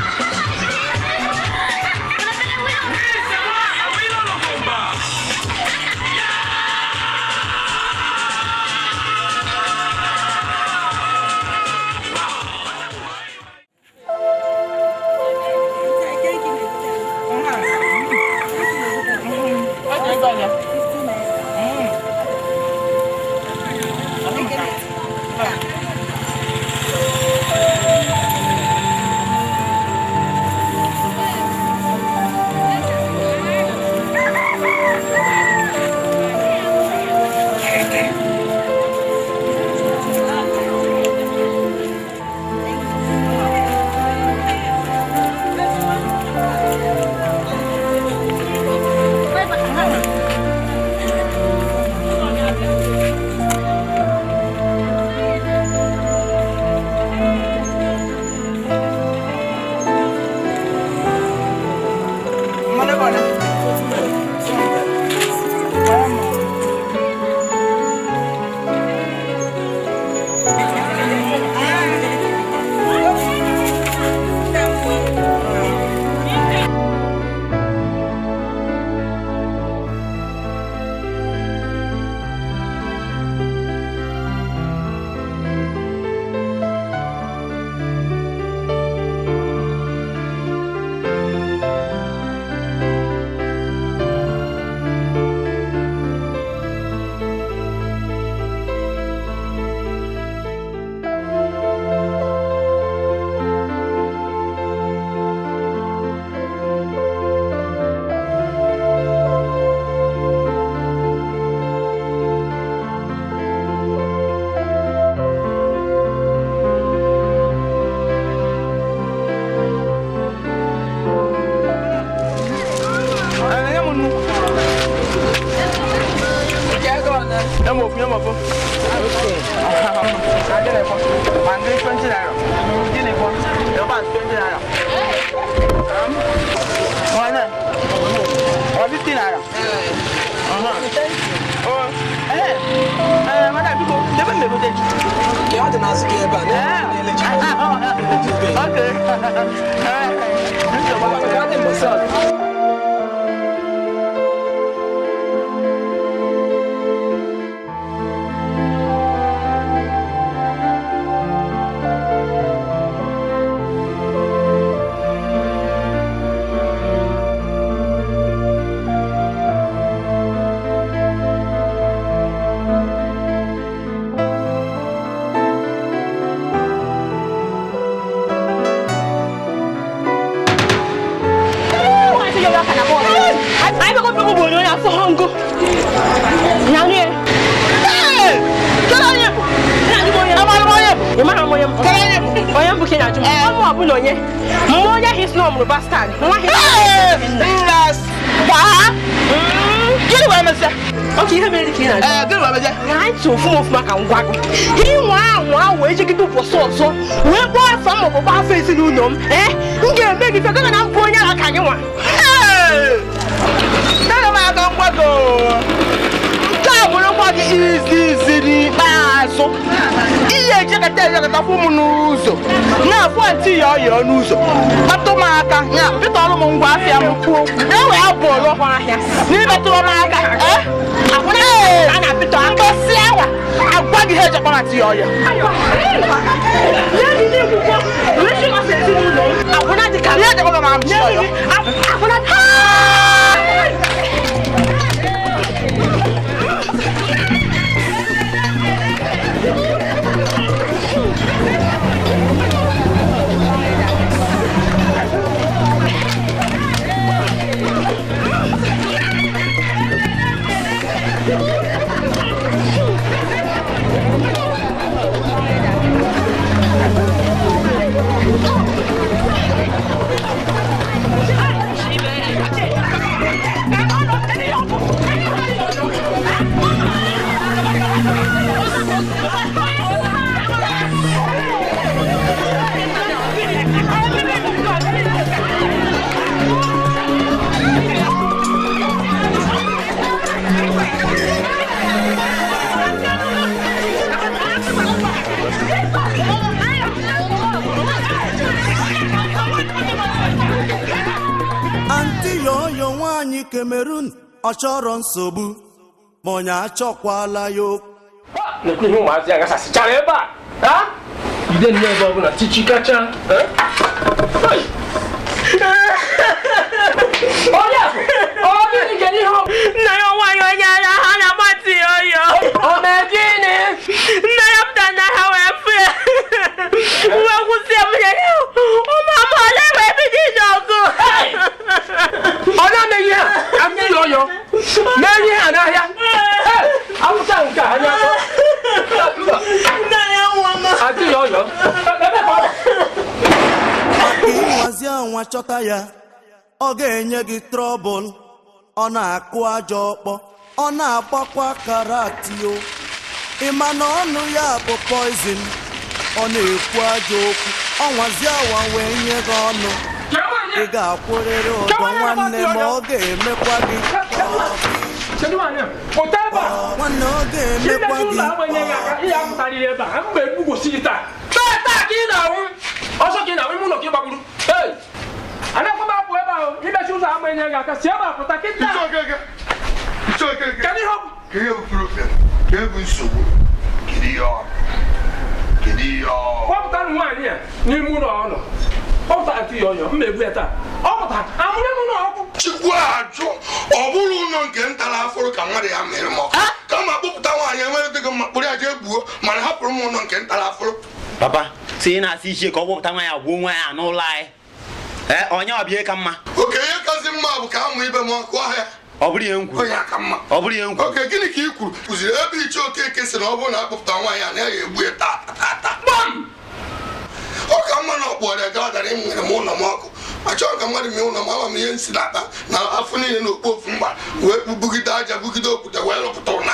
Cameroon ọ chọrọ nsogbu ma onye achọkwala ya okwu. Na-ekwu ihe ụmụazị a gasasịchara ebe a ide nne ebe ọbụla tichikacha. Nna ya nwaanyị onye ara ha na-agbatị ya ọyọ. Ọ na-gịnị? Nna ya pụtara na ha wee fụ ya. Wee kwụsị ya mụnye ya. Ụmụ amaala wee bido ịnye ọgụ. Ọ na-emeghị ha amị ya ọyọ na-enye ha n'ahịa awụsa nke a anya akọ. Nna ya nwa m. Adị ya ọyọ. Ịnwazi anwa chọta ya, ọ ga-enye gị trọbụl. Ọ na-akụ ajọ ọkpọ, ọ na-agbakwa karatio. Ịma na ọnụ ya bụ poizin, ọ na-ekwu ajọ okwu. Ọ nwazi awa wee nye gị ọnụ, ị ga-akwụrịrị ụdọ nwanne, ma ọ ga-emekwa gị. Nwanne, ọ ga-emekwa gị. Ọsọ ka ị na-awụ ime ụlọ ka ị gbagburu. Anakwa m apụ ebe ahụ imechi ụzọ ama enye gị aka si ebe a pụta kịta. Kedu ihe ọ bụ? Kedu ihe bụ problem? Kedu bụ nsogbu? Kedu ihe ọ? Kedu ihe ọ? Kpọpụta nwaanyị a n'ime ụlọ ọ nọ. Kpọpụta atụ ya ọyọ, mma egbu ya taa. Ọ pụta, amụnye m ụlọ ọkụ. Chukwu ajụ, ọ bụrụ ụlọ nke ntara afụrụ ka mmadụ ya mere m ọkụ. Kama kpọpụta nwaanyị enwere dịghị mma kpụrụ ya jee gbuo, mana hapụrụ m ụlọ nke ntara afụrụ. Papa, si ị na-asị ichie ka ọ kpọpụta nwa ya gbuo nwa ya n'ụlọ anyị. Ee, onye ọbịa ka mma. Oke ihe kasị mma bụ ka amụ ibe m ọkụ ọhịa. Ọ bụrụ ihe m kwuru. Onye aka mma. Ọ bụrụ ihe m kwuru. Oke gịnị ka ị kwuru? Kụziri ebe ichie Okeke sị na ọ bụrụ na akpọpụta nwaanyị a na ya egbu ya taa taa. Ọ ka mma na ọkpụ ọrịa gawa dara ịmụnyere m ụlọ m ọkụ. Achọghị ka mmadụ mie ụlọ m, ama m ihe nsi na-akpa na afọ niile na okpu ofu mgba wee bugide aja bugide okwute wee rụpụta ụna.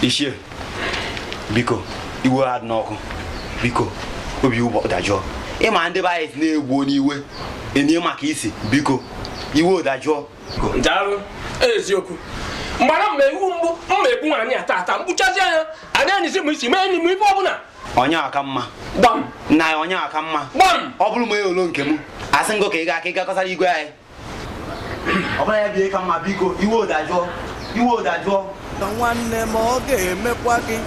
Ichie, biko, iwe adị n'ọkụ. Biko, obi ụgbọ dajụọ. Ịma ndị be anyị na-egbu n'iwe enye maka isi, biko, iwe dajụọ. Daalụ, eziokwu. Mgbara mma ewu mgbu mma egbu nwaanyị a tata mgbuchazi anya anyị anyịzi m isi mee enyi m ife ọbụla. Onye aka mma. Gbam. Nna ya onye aka mma. Gbam. Ọ bụrụ m olo nke m, asị ngo ka ị ga aka ị gakọsara igwe anyị. Ọ bụrụ ya bie ka mma, biko, iwe dajụọ. Iwe dajụọ. Nwanne m, ọ ga-emekwa gị.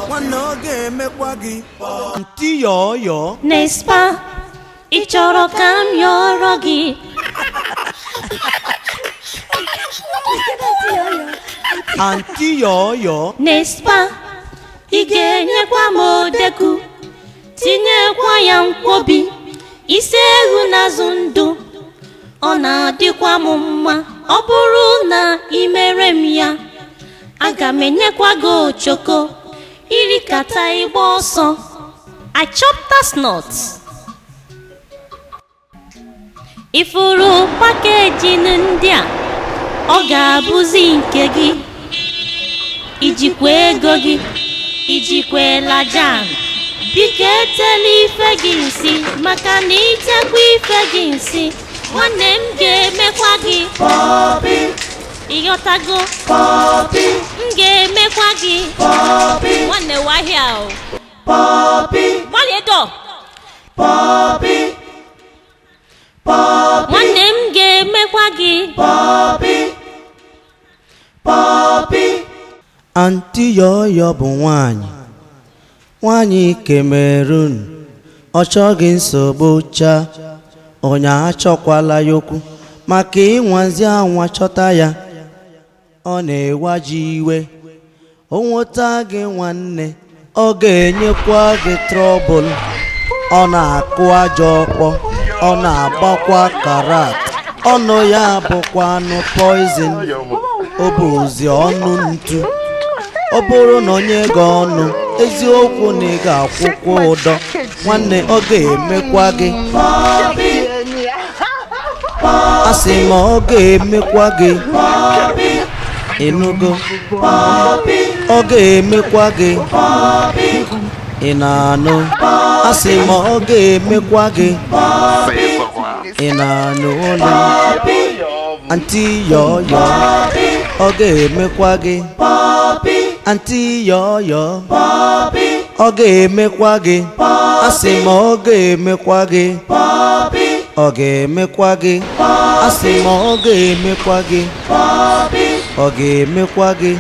Nwanne, ọ ga-emekwa gị. Ntị yọọ. Nespa, ị chọrọ ka m yọrọ gị? Antị yọọ. Nespa, ị ga-enyekwa m odeku, tinyekwa ya nkwobi, isi ewu na-azụ ndụ, ọ na-adịkwa m mma. Ọ bụrụ na ị mere m ya, aga m enyekwa gị ochoko, irikata ịgba ọsọ. I chopped that snot. Ifuru pakeji ndị a, ọ ga-abụzi nke gị. Ijikwa ego gị, ijikwela jam. Biko etela ife gị nsị, maka na itekwa ife gị nsị, nwanne m ga-emekwa gị. Ịghọtago? M ga-emekwa gị. Nwanne wahịa o. Gbalie dọ. Nwanne m ga-emekwa gị. Antị yọọ bụ nwaanyị, nwaanyị Cameroon, ọ chọghị nsogbu cha. Onye achọkwala ya okwu maka ịnwazi anwa chọta ya, ọ na-ewaji iwe. O nweta gị nwanne, ọ ga-enyekwa gị trọbụl. Ọ na-akụ ajọ ọkpọ, ọ na-agbakwa karat. Ọnụ ya bụkwa anụ poizin, o bụzi ọnụ ntu. Ọ bụrụ na onye gị ọnụ, eziokwu na ị ga-akwụkwọ ụdọ. Nwanne, ọ ga-emekwa gị. Asị m ọ ga-emekwa gị. Ịnụgo? Ọ ga-emekwa gị. Ị na-anụ? Asị m ọ ga-emekwa gị. Ị na-anụ olu? Antị yọọ, ọ ga-emekwa gị. Antị yọọ, ọ ga-emekwa gị. Asị m ọ ga-emekwa gị. Ọ ga-emekwa gị. Asị m ọ ga-emekwa gị. Ọ ga-emekwa gị.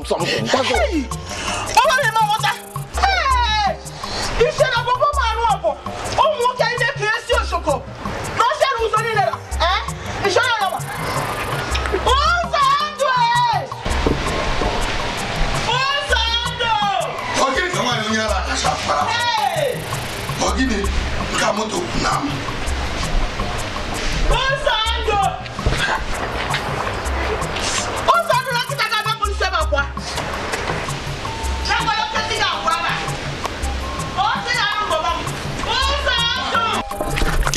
Something. Hey! Baba mi ma wọta. Hey! Iṣẹ́ na bọ́bọ́ máa rún ọ̀bọ̀. Ó mú kí ẹni kìí sí òṣòkò. Lọ́sẹ̀ rú sọ nílẹ̀ rà. Ẹ́ iṣẹ́ náà lọ́wọ́. Ó sàndù ẹ̀! Ó sàndù! Ọ̀gíní kan wà ní onye ara àkàṣà àpárá. Ọ̀gíní nǹka mọ́tò náà. Ó sàndù! Ó sàndù lákìtà ká bá polisi ẹ̀ máa pọ̀.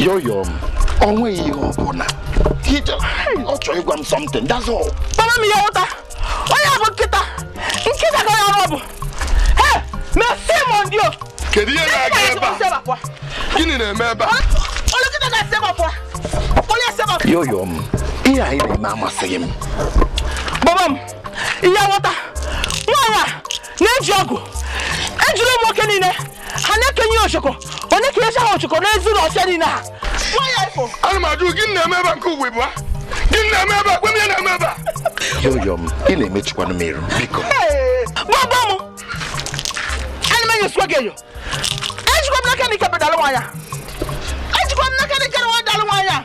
Yo-yo, onwe ihe ọbụla. Ọ chọrọ ịgwa m something, that's all. Baba m ya ụta, onye bụ nkịta, nkịta ka ya bụ. Hey, merci mon Dieu. Kedu ihe na-aga ebe a? Gịnị na-eme ebe a? Onye nkịta ga-ese m apụọ. Onye ese m apụọ. Yo-yo m, ihe anyị na-eme amasịghị m. Baba m, ihe nghọta, nwaanyị a na-eji ọgwụ, ejiri ụmụ nwoke niile, ha na-ekenye oshoko, ọ na-ekenyecha ha oshoko n'ezi ụlọ ọfịa niile ha. Ana m ajụ gịnị na-eme ebe a nke ugbo ịbụa? Gịnị na-eme ebe a? Gwa m ihe na-eme ebe a. Yo-yo m, ị na-emechikwanụ m iru, biko. Gbagba m! Ana m enyo gị enyo. Ejikwa m n'aka na ike bedalụ nwaanyị a. Ejikwa m n'aka na ike na dalụ nwaanyị a.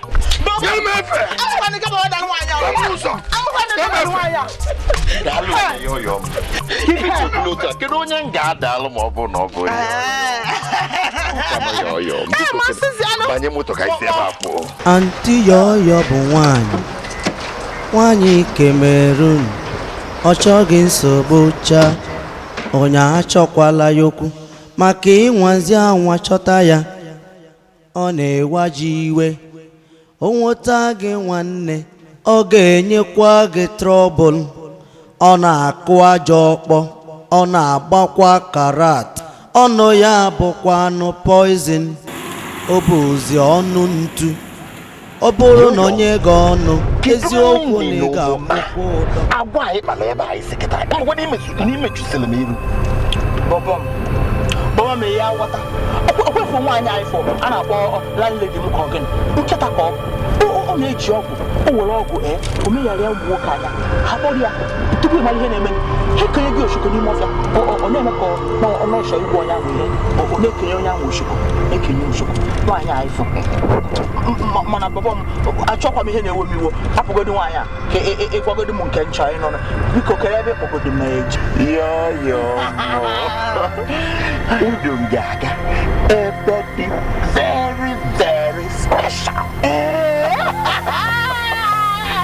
Nye m efe! Ejikwa m n'ike na dalụ nwaanyị a. Gwa m ụzọ! Amụkwa na ike dalụ nwaanyị a. Daalụ yo-yo m. Kedu onye m ga-adalụ ma ọ bụ na ọ bụ ya? Banye moto ka isi ebe a pụọ. Aunty Yoyo bụ nwanyị, nwanyị Cameroon, ọ chọghị nsogbu cha, onye achọkwala ya okwu, maka ịnwazi anwa chọta ya, ọ na-ewaji iwe, o nweta gị nwanne, ọ ga-enyekwa gị trọbụl, ọ na-akụ ajọ ọkpọ, ọ na-agbakwa karat, ọnụ ya bụkwa anụ poison, ọ bụzi ọnụ ntu. Ọ bụrụ na onye gị ọnụ eziokwu na ị ga-akwụkwọ ụdọ. Agwa anyị kpara ebe anyị si kịta ọgwa n'imechusịrị m iru. Bọbọ m ya ghọta. Okwefu nwaanyị anyị fọ a na-akpọ landlady m ka ọ gịnị nkịta ka ọ ọ na-eji ọgwụ, o were ọgwụ o megharịa ụmụ nwoke anya ha kpọrọ ya tupu ịmara ihe na-eme ha ekenye gị oshoko n'ime ọfịa, ọ na-eme ka ọ na-echọ igwe onye ahụ ihe, ọ na-ekenye onye ahụ oshoko, na-ekenye oshoko nwaanyị anyị fọ. Mana bọbọ m achọkwa m ihe na-ewe m iwe, hapụgodi nwaanyị a ka ịgwagodi m nke nchọ anyị nọ, biko kere ebe ịkpọgodi m eji. Yo-yo m, udo m ga-aga ebe dị very very special.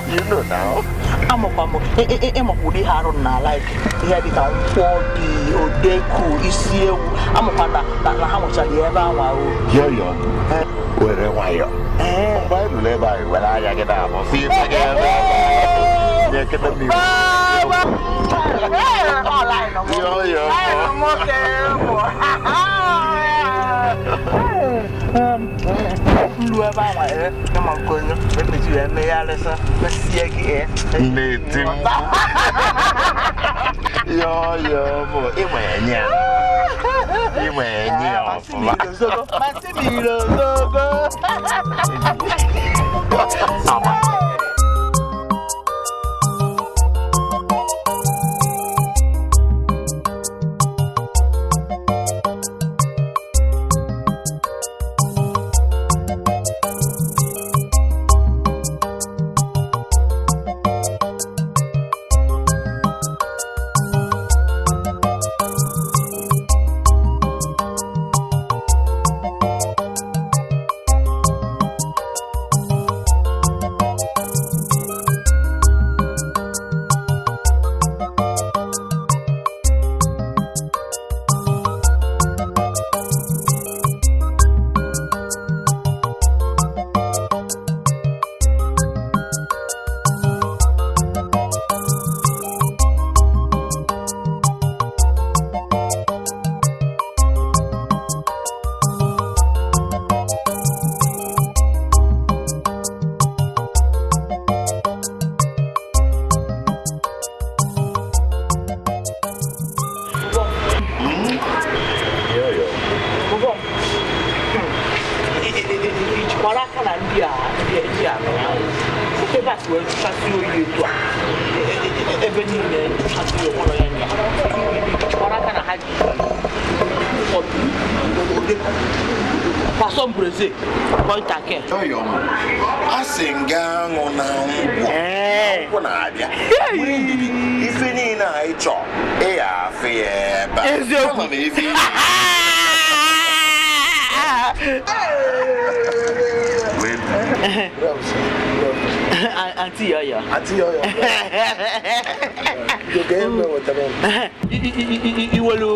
You know now. Amakwa m ịmakwa ụdị ihe arụ na like ihe dịka nkwọbi, odeku, isi ewu, amakwa na ha nwechara ya ebe anwa o. Yo-yo, were nwayọ. Mgbe anyị ruru ebe anyị were anya gị na-abụ si ife gị ebe a. Nye kete m iwu. Yo-yo. Nlu ebe ahụ ịma nke onye emeji wee megharịsị mesie gị na-eti mkpu yọyọ bụ ịma enye ya ịma enye ya ọfụma. Masị m irogogo. A sị nga aṅụ na ngwọ na-abịa ife niile anyị chọọ ịya afụ ya ebe a. Eziokwu. Aunty Yoyo. Aunty Yoyo. Iwelu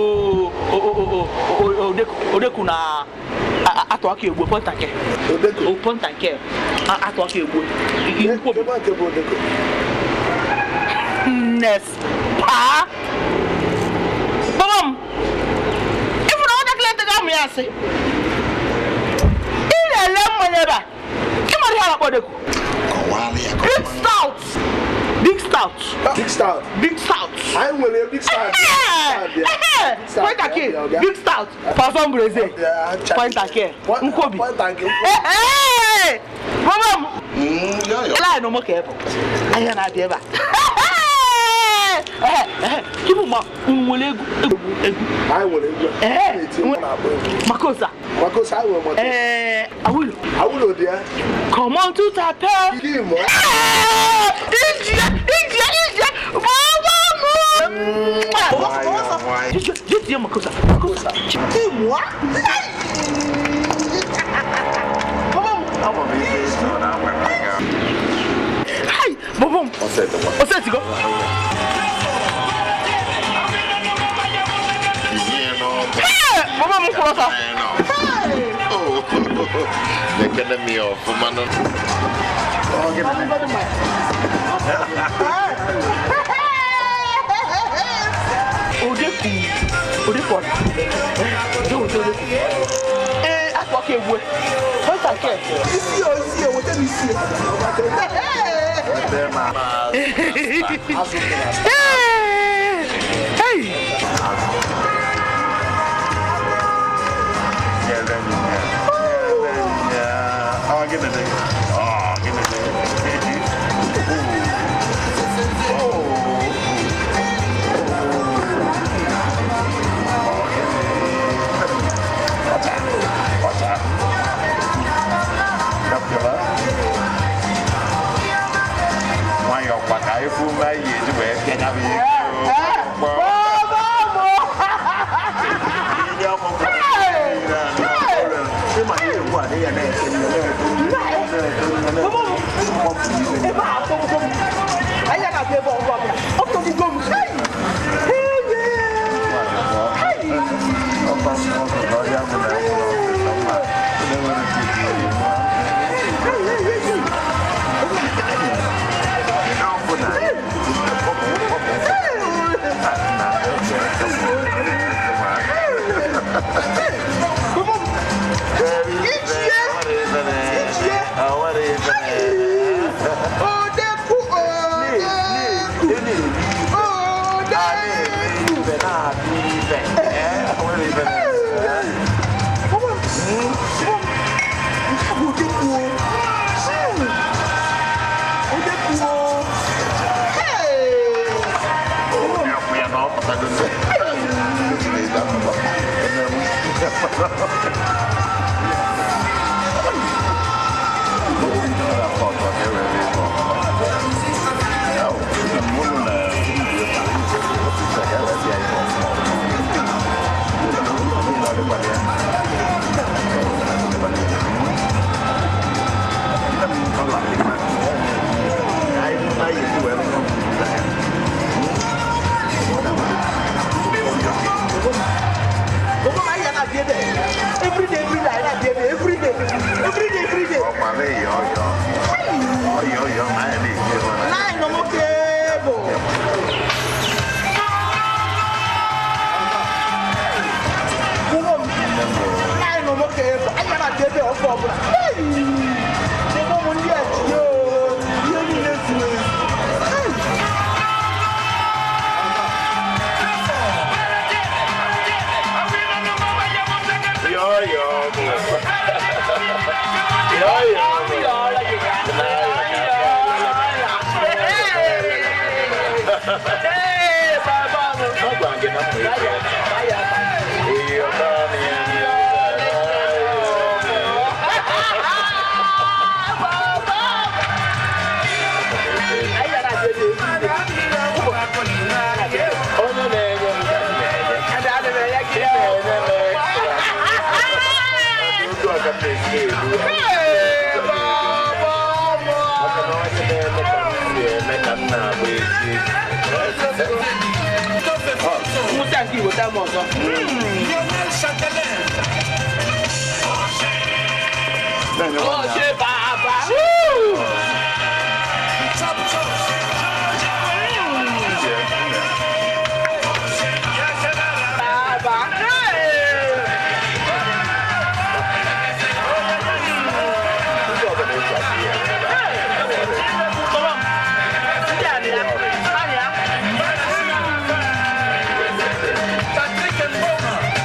odeku na atụ aka egbu point and care. Odeku. Point and care. Atụ aka egbu. Odeku. Nes. Pa. Bam. Ifu na ọdọ client ga amụ ya asị. Ị na-ele mmanya ebe a. Ị mara ihe a na-akpọ odeku. Big stout. Big stout. Big stout. Big stout. I will a big stout. Point and care. Big stout. Poisson braisé. Point and care. Nkobi. Point and care. Hey! Mama. Ela no mo ke bo. Aya na bi eba. Kibu ma nwele egwu egwu. I will egwu. Eh. Makosa. Makosa I will makosa. Eh, awulo. Awulo there. Comment tu t'appelles? Kimo. India, India, India. Baba mo. Je dis makosa. Makosa. Kimo. Baba. Hi, baba. Osete go. Mama mo kuro sa. Oh. Lekene mi ofuma no. Odeku. Odeku. Odeku. Eh, akwa ke egbu. Point and care. Isi o, isi o, wote mi isi. Hey! Nwayọọ kwa ka ifu mma ihe eji wee pịa ya bụ ihe. Patrick Mboma.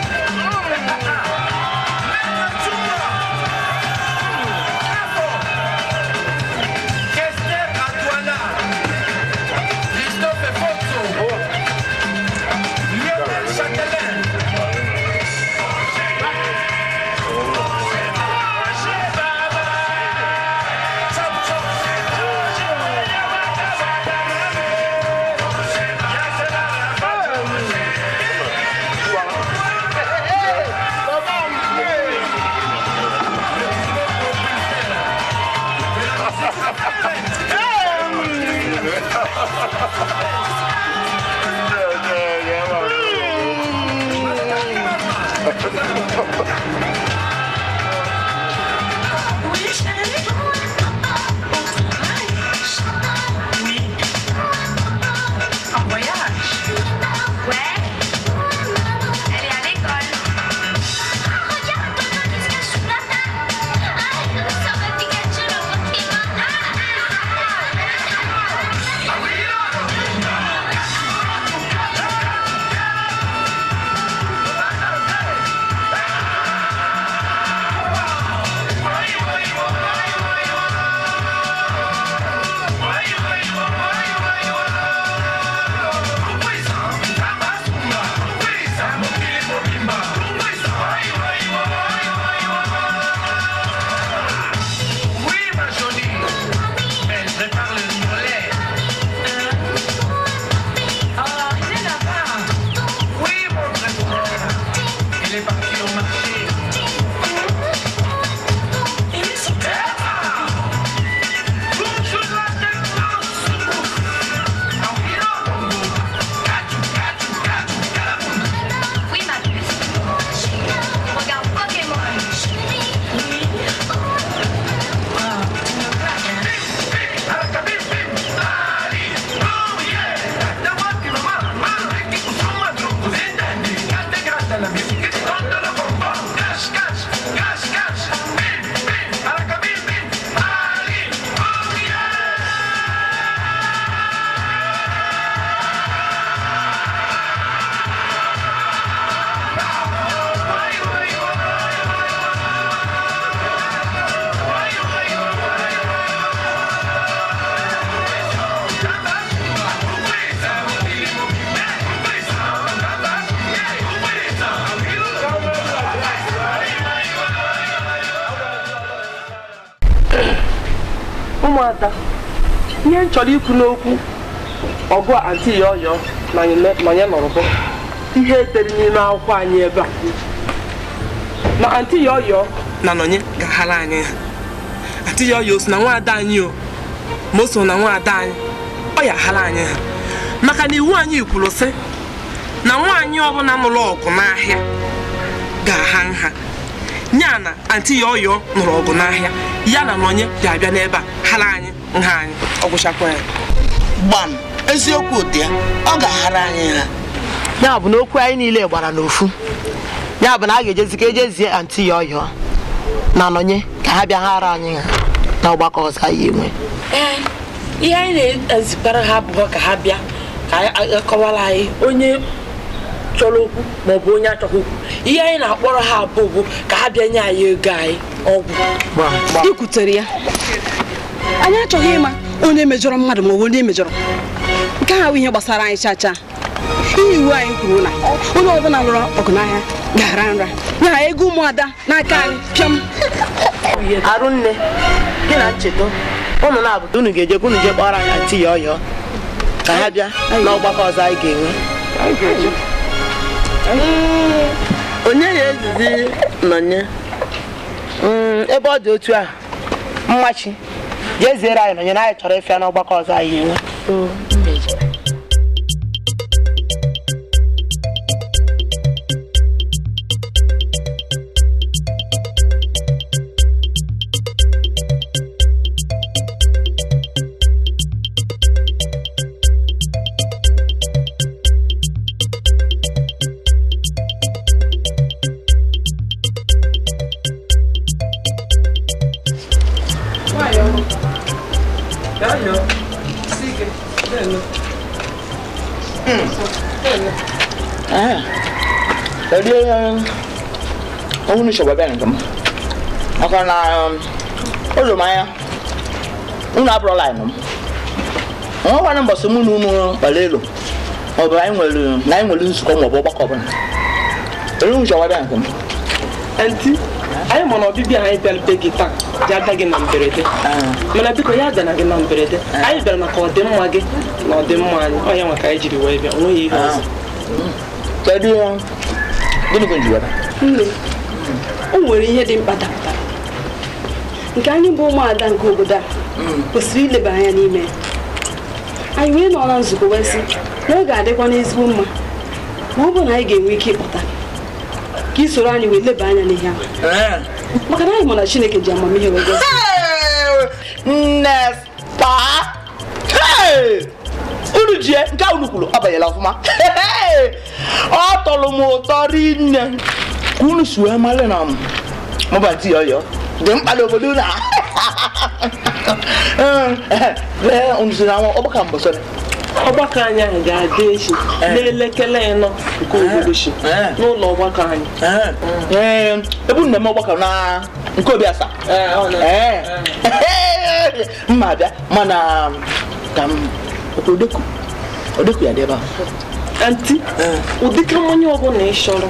Ụmụada, ihe m chọrọ ikwu n'okwu ọgụ a Aunty Yoyo na Nonye nọrọ bụ ihe edere n'ime akwụkwọ anyị ebe a na Aunty Yoyo na Nonye ga-aghara anyị ha. Aunty Yoyo so na nwaada anyị o, ma o so na nwaada anyị, ọ ya aghara anyị ha, maka na iwu anyị kwuru sị na nwaanyị ọbụla nụrụ ọgụ n'ahịa ga-aha nha. Ya na Aunty Yoyo nụrụ ọgụ n'ahịa, ya na Nonye ga-abịa n'ebe a ghara anyị nha anyị, ọ gwụchakwa ya. Gbam, eziokwu dị ya, ọ ga-aghara anyị ha. Ya bụ na okwu anyị niile gbara n'ofu. Ya bụ na a ga-ejezi ka ejezie Aunty Yoyo na Nonye ka ha bịa ghara anyị ha n'ọgbakọ ọzọ anyị enwe. Ee, ihe anyị na-ezikwara ha abụọ ka ha bịa ka akọwara anyị onye chọrọ okwu ma ọ bụ onye achọghị okwu. Ihe anyị na-akpọrọ ha abụọ bụ ka ha bịa nye anyị ego anyị ọgwụ. I kwutere ya, anyị achọghị ịma onye mejọrọ mmadụ ma ọ bụ onye mejọrọ. Nke ahụ ihe gbasara anyị chacha. Ihe iwu anyị kwuru na onye ọbụla lụrụ ọgụ n'ahịa ga-ara nra, ya ego ụmụada n'aka anyị pịam. Arụnne, gị na Nchedo, unu na-abụta unu ga-eje unu jee kpọrọ anyị Aunty Yoyo ka ha bịa n'ọgbakọ ọzọ anyị ga-enwe. Onye ya ezizi Nonye ebe ọ dị otu a, mmachi jee ziere anyị Nonye na anyị chọrọ ịfịa n'ọgbakọ ọzọ anyị ga-enwe. Unu chọrọ bịa nke m maka na ụlọ m anya unu abụrụla anyị m nwekwana mbọsị mụ na unu kpara elu maọbụ anyị nwere nzukọ maọbụ ọgbakọ ọbụla. Unu chọrọ bịa nke m. Aunty, anyị ma na ọbịbịa anyị bịara be gị taa ji ada gị na mberede, mana biko ya adana gị na mberede. Anyị bịara maka ọdịmma gị na ọdịmma anyị, ọ ya nwa ka anyị jiri wee bịa, onweghị ihe ọzọ. Kedu gịnị ka nji weta? Nne, o nwere ihe dị mkpa dapụtara nke anyị bụ ụmụada nke obodo a kwesịrị ileba anya n'ime ya. Anyị wee nọ na nzukọ wee sị na ọ ga-adịkwa n'ezigbo mma ma ọ bụ na anyị ga-enwe ike ịkpọta ka i soro anyị wee leba anya n'ihe ahụ, maka na anyị ma na Chineke ji amamihe wee gosi. Nne paa, unu ji nke a unu kwuru ọ banyere ọfụma. Ọ tọrọ m ụtọ rinne ka unu si wee mara na mụ bụ Aunty Yoyo dị mkpa n'obodo na unu si na ọgbakọ mbọsị. Ọgbakọ anyị ahụ ga-adị echi n'elekere 4 nke uhuruchi n'ụlọ ọgbakọ anyị. Ebe unu na-eme ọgbakọ na nke obi asaa. Mma abịa mana ka m odeku ya dị ebe ahụ. Aunty, ụdịka mmanya ọbụla ị chọrọ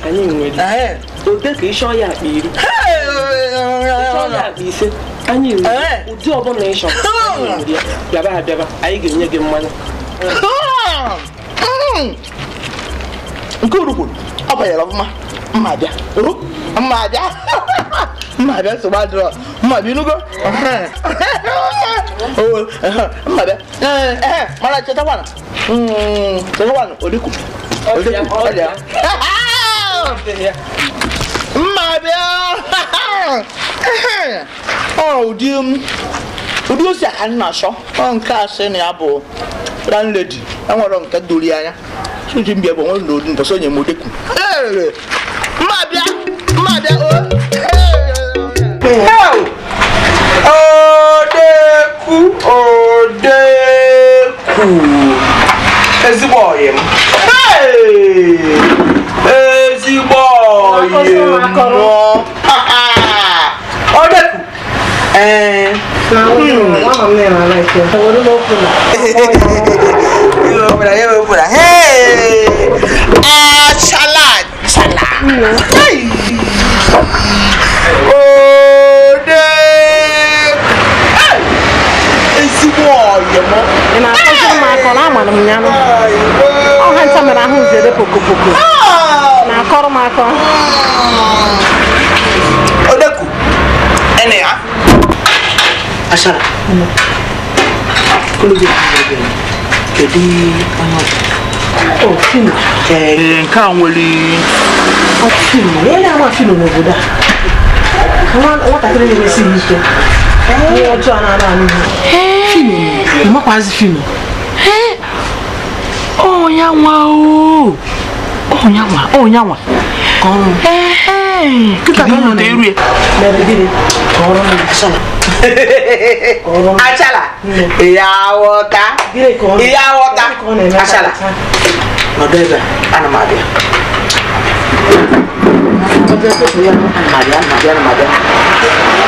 anyị nwere. Ụdịka ị chọọ ya akpa 10, ị chọọ ya akpa 5, anyị nwere. Ụdị ọbụla ị chọrọ anyị nwere ya. Bịaba abịaba, anyị ga-enye gị mmanya. Nke uru kwuru ọ banyere ọfụma. Mma abịa, mma abịa, mma abịa, nsogbu adịrọ. Mma abịa, inugo? Mma abịa. Mana chetakwana, chetakwana odeku, odeku, ọ dị ya. Mma abịa. Ọ ụdị osi aka m na-achọ. Ọ nke a sị na ya bụ landlady, enwere nke doro ya anya. Suji mbịa bụ nwere n'olu mbọsị onye m odeku. Mma abịa, mma abịa o. Odeku, odeku, ezigbo ọyị m. Ezigbo ọyị m. Odeku. Achala, achala. Odeku. Ashala. Ogologo kedu onye ọ bụ? O, Fino. Ee, nke a nwere Ọ Fino, onye na-ama Fino n'obodo a. Nwatakịrị na-emesi ya ike. Ihe ọjọọ na-ana anụ ihe. Fino, ịmakwazi Fino. Ọnya nwa o. Ọnya nwa, ọnya nwa. Kịta ka ọ na-eru ya. Achala. Ya ghọta. Ya ghọta. Achala. Nọdụ ebe a, ana m abịa. Ana m abịa, ana m abịa, ana m abịa.